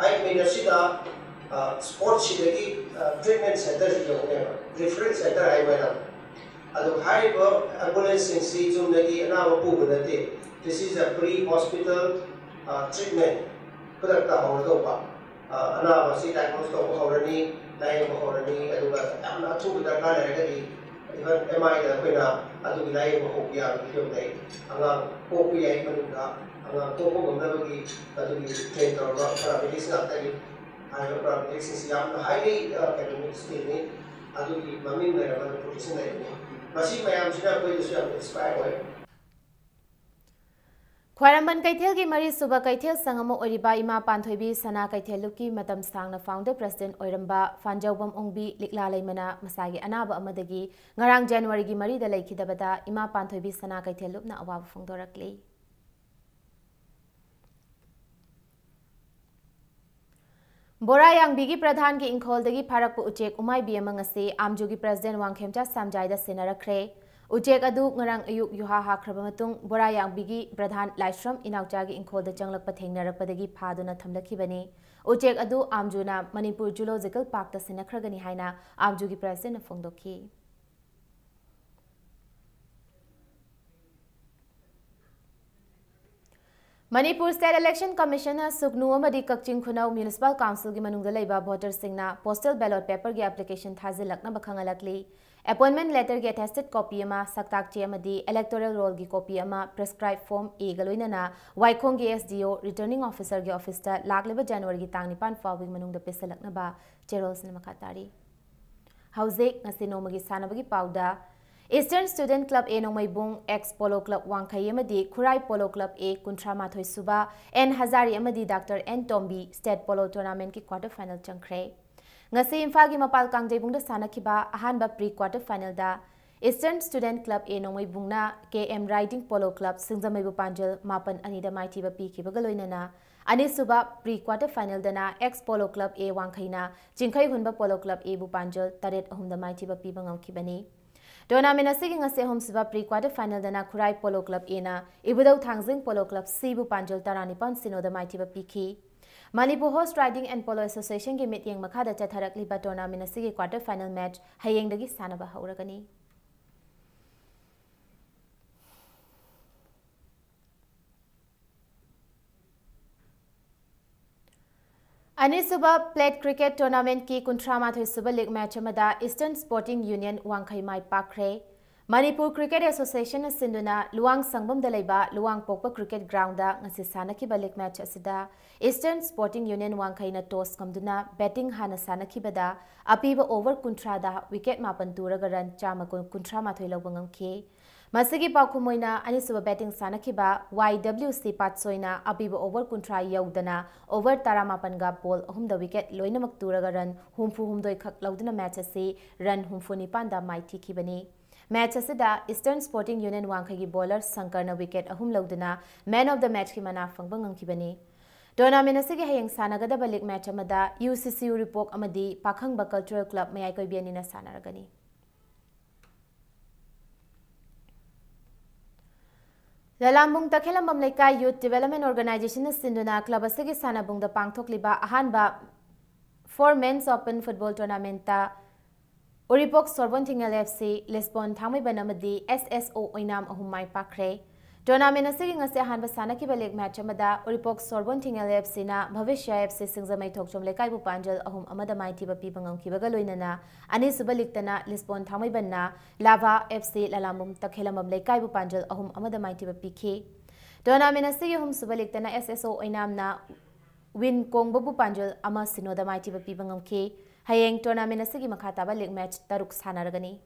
ꯑꯩ ꯃꯤꯅꯠꯁꯤꯗ ꯁ꯭ꯄꯣꯠꯁꯤꯗꯒꯤ ꯇ꯭ꯔꯤꯠꯃꯦꯟ ꯁꯦꯟꯇꯔꯁꯤ ꯌꯧꯅꯦꯕ, ꯔꯤꯐꯔꯦꯟꯁ ꯁꯦꯟꯇꯔ ꯍꯥꯏꯕ ꯃꯌꯥꯝ꯫ ꯑꯗꯣ ꯍꯥꯏꯔꯤꯕ ꯑꯦꯝꯕꯨꯂꯦꯟꯁꯁꯤꯡꯁꯤ ꯆꯨꯝꯅꯒꯤ ꯑꯅꯥꯕ ꯄꯨꯕ ꯅꯠꯇꯦ꯫ This is a pre hospital treatment꯫ ꯈꯨꯗꯛꯇ ꯍꯧꯔꯗꯧꯕ꯫ ꯑꯅꯥꯕꯁꯤ ꯗꯥꯏꯒꯅꯣꯁ ꯇꯧꯕ ꯍꯧꯔꯅꯤ, ꯂꯥꯌꯦꯡꯕ ꯍꯧꯔꯅꯤ, ꯑꯗꯨꯒ ꯌꯥꯝꯅ ꯑꯊꯨꯕ ꯗꯔꯀꯥꯔ ꯂꯩꯔꯒꯗꯤ ꯏꯚꯟ ꯑꯦꯝ ꯑꯥꯏꯗ ꯑꯩꯈꯣꯏꯅ ꯑꯗꯨꯒꯤ ꯂꯥꯌꯦꯡꯕ ꯍꯧꯕ ꯌꯥꯕꯒꯤ ꯐꯤꯕꯝꯗ ꯂꯩ꯫ ꯑꯉꯥꯡ ꯄꯣꯛꯄ ꯌꯥꯏ ꯃꯅꯨꯡꯗ ꯑꯉꯥꯡ ꯄꯣꯛꯄ ꯉꯝꯅꯕꯒꯤ ꯑꯗꯨꯒꯤ ꯇ꯭ꯔꯦꯟ ꯇꯧꯔꯕ ꯄꯦꯔꯥꯃꯦꯗꯤꯛꯁ ꯉꯥꯛꯇꯅꯤ꯫ ꯍꯥꯏꯔꯤꯕ ꯄꯦꯔꯥꯃꯦꯗꯤꯛꯁꯤꯡꯁꯤ ꯌꯥꯝꯅ ꯍꯥꯏꯂꯤ ꯀꯩꯅꯣ ꯁ꯭ꯀꯤꯜꯅꯤ꯫ ꯑꯗꯨꯒꯤ ꯃꯃꯤꯡ ꯂꯩꯔꯕ ꯄ꯭ꯔꯣꯐꯦꯁꯟ ꯂꯩꯕꯅꯤ꯫ ꯃꯁꯤ ꯃꯌꯥꯝꯁꯤꯅ ꯑꯩꯈꯣꯏꯗꯁꯨ ꯌꯥꯝꯅ ꯏꯟꯁꯄꯥꯌꯔ ꯑꯣꯏ꯫ ꯈ꯭ꯋꯥꯏꯔꯝꯕꯟ ꯀꯩꯊꯦꯜꯒꯤ ꯃꯔꯤꯁꯨꯕ ꯀꯩꯊꯦꯜ ꯁꯪ ꯑꯃ ꯑꯣꯏꯔꯤꯕ ꯏꯃꯥ ꯄꯥꯟꯊꯣꯏꯕꯤ ꯁꯅꯥ ꯀꯩꯊꯦꯜ ꯂꯨꯞꯀꯤ ꯃꯇꯝ ꯁꯥꯡꯅ ꯐꯥꯎꯟꯗꯔ ꯄ꯭ꯔꯁꯤꯗꯦꯟꯠ ꯑꯣꯏꯔꯝꯕ ꯐꯥꯟꯖꯧꯕꯝ ꯑꯣꯡꯕꯤ ꯂꯤꯛꯂꯥ ꯂꯩꯃꯅ ꯃꯁꯥꯒꯤ ꯑꯅꯥꯕ ꯑꯃꯗꯒꯤ ꯉꯔꯥꯡ ꯖꯅꯋꯥꯔꯤꯒꯤ ꯃꯔꯤꯗ ꯂꯩꯈꯤꯗꯕꯗ ꯏꯃꯥ ꯄꯥꯟꯊꯣꯏꯕꯤ ꯁꯅꯥ ꯀꯩꯊꯦꯜ ꯂꯨꯞꯅ ꯑꯋꯥꯕ ꯐꯣꯡꯗꯣꯔꯛꯂꯤ꯫ ꯕꯣꯔꯥ ꯌꯥꯡꯕꯤꯒꯤ ꯄ꯭ꯔꯙꯥꯟꯒꯤ ꯏꯪꯈꯣꯜꯗꯒꯤ ꯐꯥꯔꯛꯄ ꯎꯆꯦꯛ ꯎꯃꯥꯏꯕꯤ ꯑꯃ ꯉꯁꯤ ꯑꯥꯝꯖꯨꯒꯤ ꯄ꯭ꯔꯁꯤꯗꯦꯟꯠ ꯋꯥꯡꯈꯦꯝꯆꯥ ꯁꯥꯝꯖꯥꯏꯗ ꯁꯤꯟꯅꯔꯛꯈ꯭ꯔꯦ꯫ ꯎꯆꯦꯛ ꯑꯗꯨ ꯉꯔꯥꯡ ꯑꯌꯨꯛ ꯌꯨꯍꯥ ꯍꯥꯈ꯭ꯔꯕ ꯃꯇꯨꯡ ꯕꯣꯔꯥ ꯌꯥꯡꯕꯤꯒꯤ ꯄ꯭ꯔꯙꯥꯟ ꯂꯥꯏꯁ꯭ꯔꯝ ꯏꯅꯥꯎꯆꯥꯒꯤ ꯏꯪꯈꯣꯜꯗ ꯆꯪꯂꯛꯄ ꯊꯦꯡꯅꯔꯛꯄꯗꯒꯤ ꯐꯥꯗꯨꯅ ꯊꯝꯂꯛꯈꯤꯕꯅꯤ꯫ ꯎꯆꯦꯛ ꯑꯗꯨ ꯑꯥꯝꯖꯨꯅ ꯃꯅꯤꯄꯨꯔ ꯖꯨꯂꯣꯖꯤꯀꯦꯜ ꯄꯥꯔꯛꯇ ꯁꯤꯟꯅꯈ꯭ꯔꯒꯅꯤ ꯍꯥꯏꯅ ꯑꯥꯝꯖꯨꯒꯤ ꯄ꯭ꯔꯁꯤꯗꯦꯟꯠꯅ ꯐꯣꯡꯗꯣꯛꯈꯤ꯫ ꯃꯅꯤꯄꯨꯔ ꯁ꯭ꯇꯦꯠ ꯏꯂꯦꯛꯁꯟ ꯀꯃꯤꯁꯟꯅ ꯁꯨꯒꯅꯨ ꯑꯃꯗꯤ ꯀꯛꯆꯤꯡ ꯈꯨꯅꯧ ꯃ꯭ꯌꯨꯅꯤꯁꯤꯄꯥꯜ ꯀꯥꯎꯟꯁꯤꯜꯒꯤ ꯃꯅꯨꯡꯗ ꯂꯩꯕ ꯚꯣꯇꯔꯁꯤꯡꯅ ꯄꯣꯁꯇꯦꯜ ꯕꯦꯂꯣꯠ ꯄꯦꯄꯔꯒꯤ ꯑꯦꯄ꯭ꯂꯤꯀꯦꯁꯟ ꯊꯥꯖꯤꯜꯂꯛꯅꯕ ꯈꯪꯍꯜꯂꯛꯂꯤ꯫ ꯑꯦꯄꯣꯏꯟꯃꯦꯟꯠ ꯂꯦꯇꯔꯒꯤ ꯑꯦꯇꯦꯁꯇꯦꯗ ꯀꯣꯄꯤ ꯑꯃ, ꯁꯛꯇꯥꯛ ꯆꯦ ꯑꯃꯗꯤ ꯏꯂꯦꯛꯇꯣꯔꯦꯜ ꯔꯣꯜꯒꯤ ꯀꯣꯄꯤ ꯑꯃ, ꯄ꯭ꯔꯤꯁꯀ꯭ꯔꯥꯏꯕ ꯐꯣꯔꯝ ꯑꯦꯒ ꯂꯣꯏꯅꯅ ꯋꯥꯏꯈꯣꯡꯒꯤ ꯑꯦꯁ ꯗꯤ ꯑꯣ, ꯔꯤꯇꯔꯅꯤꯡ ꯑꯣꯐꯤꯁꯔꯒꯤ ꯑꯣꯐꯤꯁꯇ ꯂꯥꯛꯂꯤꯕ ꯖꯅꯋꯥꯔꯤꯒꯤ ꯇꯥꯡ ꯅꯤꯄꯥꯟ ꯐꯥꯎꯕꯒꯤ ꯃꯅꯨꯡꯗ ꯄꯤꯁꯤꯜꯂꯛꯅꯕ ꯆꯦꯔꯣꯜꯁꯤꯅ ꯃꯈꯥ ꯇꯥꯔꯤ꯫ ꯍꯧꯖꯤꯛ ꯉꯁꯤ ꯅꯣꯡꯃꯒꯤ ꯁꯥꯟꯅꯕꯒꯤ ꯄꯥꯎꯗ, ꯏꯁꯇꯔꯟ ꯁ꯭ꯇꯨꯗꯦꯟꯠ ꯀ꯭ꯂꯕ ꯑꯦ ꯅꯣꯡꯃꯩꯕꯨꯡ, ꯑꯦꯛꯁ ꯄꯣꯂꯣ ꯀ꯭ꯂꯕ ꯋꯥꯡꯈꯩ ꯑꯃꯗꯤ ꯈꯨꯔꯥꯏ ꯄꯣꯂꯣ ꯀ꯭ꯂꯕ ꯑꯦ ꯀꯨꯟꯊ꯭ꯔꯥ ꯃꯥꯊꯣꯏ ꯁꯨꯕ, ꯑꯦꯟ ꯍꯖꯥꯔꯤ ꯑꯃꯗꯤ doctor N Tombi state polo ꯇꯣꯔꯅꯥꯃꯦꯟꯠꯀꯤ ꯀ꯭ꯋꯥꯔꯇꯔ ꯐꯥꯏꯅꯦꯜ ꯆꯪꯈ꯭ꯔꯦ꯫ ꯉꯁꯤ ꯏꯝꯐꯥꯜꯒꯤ ꯃꯄꯥꯜ ꯀꯥꯡꯖꯩꯕꯨꯡꯗ ꯁꯥꯟꯅꯈꯤꯕ ꯑꯍꯥꯟꯕ ꯄ꯭ꯔꯤ ꯀ꯭ꯋꯥꯔꯇꯔ ꯐꯥꯏꯅꯦꯜꯗ ꯏꯁꯇꯔꯟ ꯁ꯭ꯇꯨꯗꯦꯟꯠ ꯀ꯭ꯂꯕ ꯑꯦ ꯅꯣꯡꯃꯩꯕꯨꯡꯅ K M riding polo club ꯁꯤꯡꯖꯃꯩꯕꯨ ꯄꯥꯟꯖꯜ ꯃꯥꯄꯟ ꯑꯅꯤꯗ ꯃꯥꯏꯊꯤꯕ ꯄꯤꯈꯤꯕꯒ ꯂꯣꯏꯅꯅ, ꯑꯅꯤꯁꯨꯕ ꯄ꯭ꯔꯤ ꯀ꯭ꯋꯥꯔꯇꯔ ꯐꯥꯏꯅꯦꯜꯗꯅ ꯑꯦꯛꯁ ꯄꯣꯂꯣ ꯀ꯭ꯂꯕ ꯑꯦ ꯋꯥꯡꯈꯩꯅ ꯆꯤꯡꯈꯩ ꯍꯨꯟꯕ ꯄꯣꯂꯣ ꯀ꯭ꯂꯕ ꯑꯦꯕꯨ ꯄꯥꯟꯖꯜ ꯇꯔꯦꯠ ꯑꯍꯨꯝꯗ ꯃꯥꯏꯊꯤꯕ ꯄꯤꯕ ꯉꯝꯈꯤꯕꯅꯤ꯫ ꯇꯣꯔꯅꯥꯃꯦꯟꯠ ꯑꯁꯤꯒꯤ ꯉꯁꯤ ꯑꯍꯨꯝꯁꯨꯕ ꯄ꯭ꯔꯤ ꯀ꯭ꯋꯥꯔꯇꯔ ꯐꯥꯏꯅꯦꯜꯗꯅ ꯈꯨꯔꯥꯏ ꯄꯣꯂꯣ ꯀ꯭ꯂꯕ ꯑꯦꯅ ꯏꯕꯨꯙꯧ ꯊꯥꯡꯖꯤꯡ ꯄꯣꯂꯣ ꯀ꯭ꯂꯕ ꯁꯤꯕꯨ ꯄꯥꯟꯖꯜ ꯇꯔꯥꯅꯤꯄꯥꯟ ꯁꯤꯅꯣꯗ ꯃꯥꯏꯊꯤꯕ ꯄꯤꯈꯤ꯫ Manipur horse riding and polo ꯑꯦꯁꯣꯁꯤꯌꯦꯁꯟꯒꯤ ꯃꯤꯠꯌꯦꯡ ꯃꯈꯥꯗ ꯆꯠꯊꯔꯛꯂꯤꯕ ꯇꯣꯔꯅꯥꯃꯦꯟꯠ ꯑꯁꯤꯒꯤ ꯀ꯭ꯋꯥꯔꯇꯔ ꯐꯥꯏꯅꯦꯜ ꯃꯦꯆ ꯍꯌꯦꯡꯗꯒꯤ ꯁꯥꯟꯅꯕ ꯍꯧꯔꯒꯅꯤ꯫ ꯑꯅꯤꯁꯨꯕ Plate Cricket Tournamentꯀꯤ ꯀꯨꯟꯊ꯭ꯔꯥ ꯃꯥꯊꯣꯏ ꯁꯨꯕ league match ꯑꯃꯗ Eastern Sporting Union ꯋꯥꯡꯈꯩ ꯃꯥꯏ ꯄꯥꯛꯈ꯭ꯔꯦ꯫ ꯃꯅꯤꯄꯨꯔ Cricket Associationꯅ ꯁꯤꯟꯗꯨꯅ ꯂꯨꯋꯥꯡ ꯁꯪꯕꯝꯗ ꯂꯩꯕ ꯂꯨꯋꯥꯡꯄꯣꯛꯄ cricket groundꯗ ꯉꯁꯤ ꯁꯥꯟꯅꯈꯤꯕ league match ꯑꯁꯤꯗ Eastern Sporting Union ꯋꯥꯡꯈꯩꯅ toss ꯉꯝꯗꯨꯅ batting ꯍꯥꯟꯅ ꯁꯥꯟꯅꯈꯤꯕꯗ ꯑꯄꯤꯕ over ꯀꯨꯟꯊ꯭ꯔꯥꯗ wicket ꯃꯥꯄꯟ ꯇꯨꯔꯒ run ꯆꯥꯝꯃ ꯀꯨꯟꯊ꯭ꯔꯥ ꯃꯥꯊꯣꯏ ꯂꯧꯕ ꯉꯝꯈꯤ꯫ ꯃꯁꯤꯒꯤ ꯄꯥꯎꯈꯨꯝ ꯑꯣꯏꯅ ꯑꯅꯤꯁꯨꯕ batting ꯁꯥꯟꯅꯈꯤꯕ Y W C ꯄꯥꯠꯁꯣꯏꯅ ꯑꯄꯤꯕ over ꯀꯨꯟꯊ꯭ꯔꯥ ꯌꯧꯗꯅ over ꯇꯔꯥꯃꯥꯄꯟꯒ ball ꯑꯍꯨꯝꯗ wicket ꯂꯣꯏꯅꯃꯛ ꯇꯨꯔꯒ run ꯍꯨꯝꯐꯨ ꯍꯨꯝꯗꯣꯏ ꯈꯛ ꯂꯧꯗꯨꯅ match ꯑꯁꯤ run ꯍꯨꯝꯐꯨ ꯅꯤꯄꯥꯟꯗ ꯃꯥꯏꯊꯤꯈꯤꯕꯅꯤ꯫ Match ꯑꯁꯤꯗ Eastern Sporting Union ꯋꯥꯡꯈꯩꯒꯤ bowler ꯁꯪꯀꯔꯅ wicket ꯑꯍꯨꯝ ꯂꯧꯗꯨꯅ man of the matchꯀꯤ ꯃꯅꯥ ꯐꯪꯕ ꯉꯝꯈꯤꯕꯅꯤ꯫ Tournament ꯑꯁꯤꯒꯤ ꯍꯌꯦꯡ ꯁꯥꯟꯅꯒꯗꯕ league match ꯑꯃꯗ U C C ꯎꯔꯤꯄꯣꯛ ꯑꯃꯗꯤ ꯄꯥꯈꯪꯕ Cultural Club ꯃꯌꯥꯏ ꯀꯣꯏꯕꯤ ꯑꯅꯤꯅ ꯁꯥꯟꯅꯔꯒꯅꯤ꯫ ꯂꯂꯥꯝꯕꯨꯡ ꯇꯈꯦꯂꯝꯕꯝ ꯂꯩꯀꯥꯏ Youth Development Organizationꯅ ꯁꯤꯟꯗꯨꯅ club ꯑꯁꯤꯒꯤ ꯁꯥꯟꯅꯕꯨꯡꯗ ꯄꯥꯡꯊꯣꯛꯂꯤꯕ ꯑꯍꯥꯟꯕ Four Men's Open Football Tournamentꯇ ꯎꯔꯤꯄꯣꯛ ꯁꯣꯔꯕꯣꯟ ꯊꯤꯡꯉꯦꯜ F C, ꯂꯤꯁꯕꯣꯟ ꯊꯥꯡꯃꯩꯕꯟ ꯑꯃꯗꯤ S S O ꯑꯣꯏꯅꯥꯝ ꯑꯍꯨꯝ ꯃꯥꯏ ꯄꯥꯛꯈ꯭ꯔꯦ꯫ Tournament ꯑꯁꯤꯒꯤ ꯉꯁꯤ ꯑꯍꯥꯟꯕ ꯁꯥꯟꯅꯈꯤꯕ league match ꯑꯃꯗ ꯎꯔꯤꯄꯣꯛ ꯁꯣꯔꯕꯣꯟ ꯊꯤꯡꯉꯦꯜ F Cꯅ ꯚꯕꯤꯁ꯭ꯌ F C ꯁꯤꯡꯖꯃꯩ ꯊꯣꯛꯆꯣꯝ ꯂꯩꯀꯥꯏꯕꯨ ꯄꯥꯟꯖꯜ ꯑꯍꯨꯝ ꯑꯃꯗ ꯃꯥꯏꯊꯤꯕ ꯄꯤꯕ ꯉꯝꯈꯤꯕꯒ ꯂꯣꯏꯅꯅ ꯑꯅꯤꯁꯨꯕ leagueꯇꯅ ꯂꯤꯁꯕꯣꯟ ꯊꯥꯡꯃꯩꯕꯟꯅ ꯂꯥꯚꯥ F C ꯂꯂꯥꯝꯕꯨꯡ ꯇꯈꯦꯂꯝꯕꯝ ꯂꯩꯀꯥꯏꯕꯨ ꯄꯥꯟꯖꯜ ꯑꯍꯨꯝ ꯑꯃꯗ ꯃꯥꯏꯊꯤꯕ ꯄꯤꯈꯤ꯫ Tournament ꯑꯁꯤꯒꯤ ꯑꯍꯨꯝꯁꯨꯕ leagueꯇꯅ S S O ꯑꯣꯏꯅꯥꯝꯅ ꯋꯤꯟ ꯀꯣꯡꯕꯕꯨ ꯄꯥꯟꯖꯜ ꯑꯃ ꯁꯤꯅꯣꯗ ꯃꯥꯏꯊꯤꯕ ꯄꯤꯕ ꯉꯝꯈꯤ꯫ ꯍꯌꯦꯡ tournament ꯑꯁꯤꯒꯤ ꯃꯈꯥ ꯇꯥꯕ league match ꯇꯔꯨꯛ ꯁꯥꯟꯅꯔꯒꯅꯤ꯫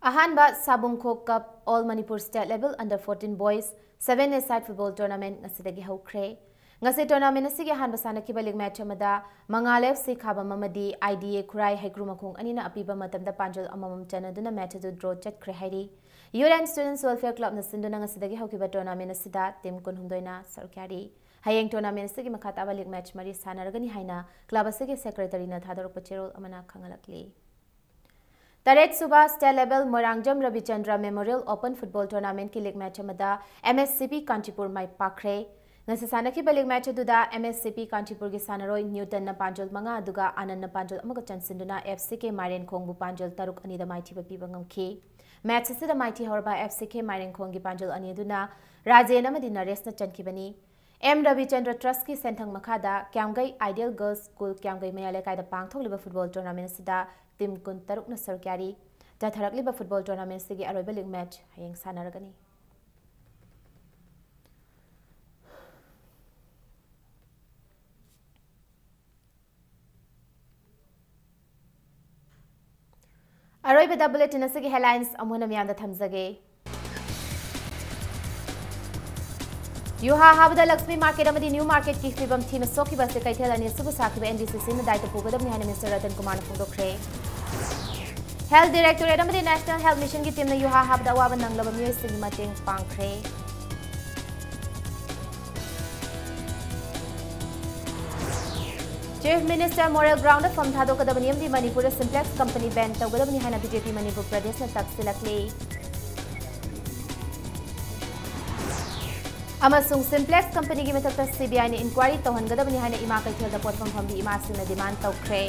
ꯑꯍꯥꯟꯕ ꯁꯥꯕꯨꯡꯈꯣꯛ Cup All Manipur State Level Under Fourteen Boys Seven A Side Football Tournament ꯉꯁꯤꯗꯒꯤ ꯍꯧꯈ꯭ꯔꯦ꯫ ꯉꯁꯤ tournament ꯑꯁꯤꯒꯤ ꯑꯍꯥꯟꯕ ꯁꯥꯟꯅꯈꯤꯕ league match ꯑꯃꯗ ꯃꯉꯥꯜ F C ꯈꯥꯕꯝ ꯑꯃꯗꯤ I D A ꯈꯨꯔꯥꯏ ꯍꯩꯀ꯭ꯔꯨ ꯃꯈꯣꯡ ꯑꯅꯤꯅ ꯑꯄꯤꯕ ꯃꯇꯝꯗ ꯄꯥꯟꯖꯜ ꯑꯃꯃꯝ ꯆꯟꯅꯗꯨꯅ match ꯑꯗꯨ draw ꯆꯠꯈ꯭ꯔꯦ ꯍꯥꯏꯔꯤ꯫ Youth and Students Welfare Clubꯅ ꯁꯤꯟꯗꯨꯅ ꯉꯁꯤꯗꯒꯤ ꯍꯧꯈꯤꯕ tournament ꯑꯁꯤꯗ team ꯀꯨꯟꯍꯨꯝꯗꯣꯏꯅ ꯁꯔꯨꯛ ꯌꯥꯔꯤ꯫ ꯍꯌꯦꯡ tournament ꯑꯁꯤꯒꯤ ꯃꯈꯥ ꯇꯥꯕ league match ꯃꯔꯤ ꯁꯥꯟꯅꯔꯒꯅꯤ ꯍꯥꯏꯅ club ꯑꯁꯤꯒꯤ secretaryꯅ ꯊꯥꯗꯣꯔꯛꯄ ꯆꯦꯔꯣꯜ ꯑꯃꯅ ꯈꯪꯍꯜꯂꯛꯂꯤ꯫ ꯇꯔꯦꯠ ꯁꯨꯕ State Level ꯃꯣꯏꯔꯥꯡꯖꯝ ꯔꯕꯤꯆꯟꯗ꯭ꯔ Memorial Open Football Tournamentꯀꯤ league match ꯑꯃꯗ M S C P Kanchipur ꯃꯥꯏ ꯄꯥꯛꯈ꯭ꯔꯦ꯫ ꯉꯁꯤ ꯁꯥꯟꯅꯈꯤꯕ league match ꯑꯗꯨꯗ M S C P ꯀꯥꯟꯆꯤꯄꯨꯔꯒꯤ ꯁꯥꯟꯅꯔꯣꯏ ꯅ꯭ꯌꯨꯇꯟꯅ ꯄꯥꯟꯖꯜ ꯃꯉꯥ ꯑꯗꯨꯒ ꯑꯥꯅꯟꯗꯅ ꯄꯥꯟꯖꯜ ꯑꯃꯒ ꯆꯟꯁꯤꯟꯗꯨꯅ F C K ꯃꯥꯏꯔꯦꯟꯈꯣꯡꯕꯨ ꯄꯥꯟꯖꯜ ꯇꯔꯨꯛ ꯑꯅꯤꯗ ꯃꯥꯏꯊꯤꯕ ꯄꯤꯕ ꯉꯝꯈꯤ꯫ ꯃꯦꯆ ꯑꯁꯤꯗ ꯃꯥꯏꯊꯤ ꯍꯧꯔꯕ ꯑꯦꯐ ꯁꯤ ꯀꯦ ꯃꯥꯏꯔꯦꯡꯈꯣꯡꯒꯤ ꯄꯥꯟꯖꯜ ꯑꯅꯤ ꯑꯗꯨꯅ ꯔꯥꯖꯦꯟ ꯑꯃꯗꯤ ꯅꯔꯦꯁꯅ ꯆꯟꯈꯤꯕꯅꯤ꯫ ꯑꯦꯝ ꯔꯕꯤꯆꯟꯗ꯭ꯔ ꯇ꯭ꯔꯁꯀꯤ ꯁꯦꯟꯊꯪ ꯃꯈꯥꯗ ꯀ꯭ꯌꯥꯝꯒꯩ ꯑꯥꯏꯗꯤꯌꯦꯜ ꯒꯔꯜꯁ ꯁ꯭ꯀꯨꯜ ꯀ꯭ꯌꯥꯝꯒꯩ ꯃꯌꯥꯏ ꯂꯩꯀꯥꯏꯗ ꯄꯥꯡꯊꯣꯛꯂꯤꯕ ꯐꯨꯠꯕꯣꯜ ꯇꯣꯔꯅꯥꯃꯦꯟ ꯑꯁꯤꯗ ꯇꯤꯝ ꯀꯨꯟꯇꯔꯨꯛꯅ ꯁꯔꯨꯛ ꯌꯥꯔꯤ꯫ ꯆꯠꯊꯔꯛꯂꯤꯕ ꯐꯨꯠꯕꯣꯜ ꯇꯣꯔꯅꯥꯃꯦꯟ ꯑꯁꯤꯒꯤ ꯑꯔꯣꯏꯕ ꯂꯤꯒ ꯃꯦꯆ ꯍꯌꯦꯡ ꯁꯥꯟꯅꯔꯒꯅꯤ꯫ ꯑꯔꯣꯏꯕꯗ ꯕꯨꯂꯦꯇꯤꯟ ꯑꯁꯤꯒꯤ ꯍꯦꯗꯂꯥꯏꯟꯁ ꯑꯃꯨꯛ ꯍꯟꯅ ꯃꯤꯌꯥꯝꯗ ꯊꯝꯖꯒꯦ꯫ ꯌꯨꯍꯥ ꯍꯥꯕꯗ ꯂꯛꯁꯃꯤ ꯃꯥꯔꯀꯦꯠ ꯑꯃꯗꯤ ꯅ꯭ꯌꯨ ꯃꯥꯔꯀꯦꯠꯀꯤ ꯐꯤꯕꯝ ꯊꯤꯅ ꯁꯣꯛꯈꯤꯕ ꯑꯁꯤ ꯀꯩꯊꯦꯜ ꯑꯅꯤꯁꯨꯕ ꯁꯥꯈꯤꯕ ꯑꯦꯟ ꯗꯤ ꯁꯤ ꯁꯤꯅ ꯗꯥꯏꯇ ꯄꯨꯒꯗꯕꯅꯤ ꯍꯥꯏꯅ ꯃꯤꯅꯤꯁꯇꯔ ꯔꯇꯟ ꯀꯨꯃꯥꯔꯅ ꯐꯣꯡꯗꯣꯛꯈ꯭ꯔꯦ꯫ ꯍꯦꯜꯊ ꯗꯤꯔꯦꯛꯇꯣꯔꯦꯠ ꯑꯃꯗꯤ ꯅꯦꯁꯅꯦꯜ ꯍꯦꯜꯊ ꯃꯤꯁꯟꯒꯤ ꯇꯤꯝꯅ ꯌꯨꯍꯥ ꯍꯥꯕꯗ ꯑꯋꯥꯕ ꯅꯪꯂꯕ ꯃꯤꯑꯣꯏꯁꯤꯡꯒꯤ ꯃꯇꯦꯡ ꯄꯥꯡꯈ꯭ꯔꯦ꯫ ꯆꯤꯐ ꯃꯤꯅꯤꯁꯇꯔ ꯃꯣꯔꯦꯜ ꯒ꯭ꯔꯥꯎꯟꯗ ꯐꯝ ꯊꯥꯗꯣꯛꯀꯗꯕꯅꯤ ꯑꯃꯗꯤ ꯃꯅꯤꯄꯨꯔꯗ ꯁꯤꯝꯄ꯭ꯂꯦꯛꯁ ꯀꯝꯄꯅꯤ ꯕꯦꯟ ꯇꯧꯒꯗꯕꯅꯤ ꯍꯥꯏꯅ ꯕꯤ ꯖꯦ ꯄꯤ ꯃꯅꯤꯄꯨꯔ ꯄ꯭ꯔꯗꯦꯁꯅ ꯇꯛꯁꯤꯜꯂꯛꯂꯤ꯫ ꯑꯃꯁꯨꯡ ꯁꯤꯝꯄ꯭ꯂꯦꯛꯁ ꯀꯝꯄꯅꯤꯒꯤ ꯃꯊꯛꯇ ꯁꯤ ꯕꯤ ꯑꯥꯏꯅ ꯏꯟꯀ꯭ꯋꯥꯏꯔꯤ ꯇꯧꯍꯟꯒꯗꯕꯅꯤ ꯍꯥꯏꯅ ꯏꯃꯥ ꯀꯩꯊꯦꯜꯗ ꯄꯣꯠꯐꯝ ꯐꯝꯕꯤ ꯏꯃꯥꯁꯤꯡꯅ ꯗꯤꯃꯥꯟ ꯇꯧꯈ꯭ꯔꯦ꯫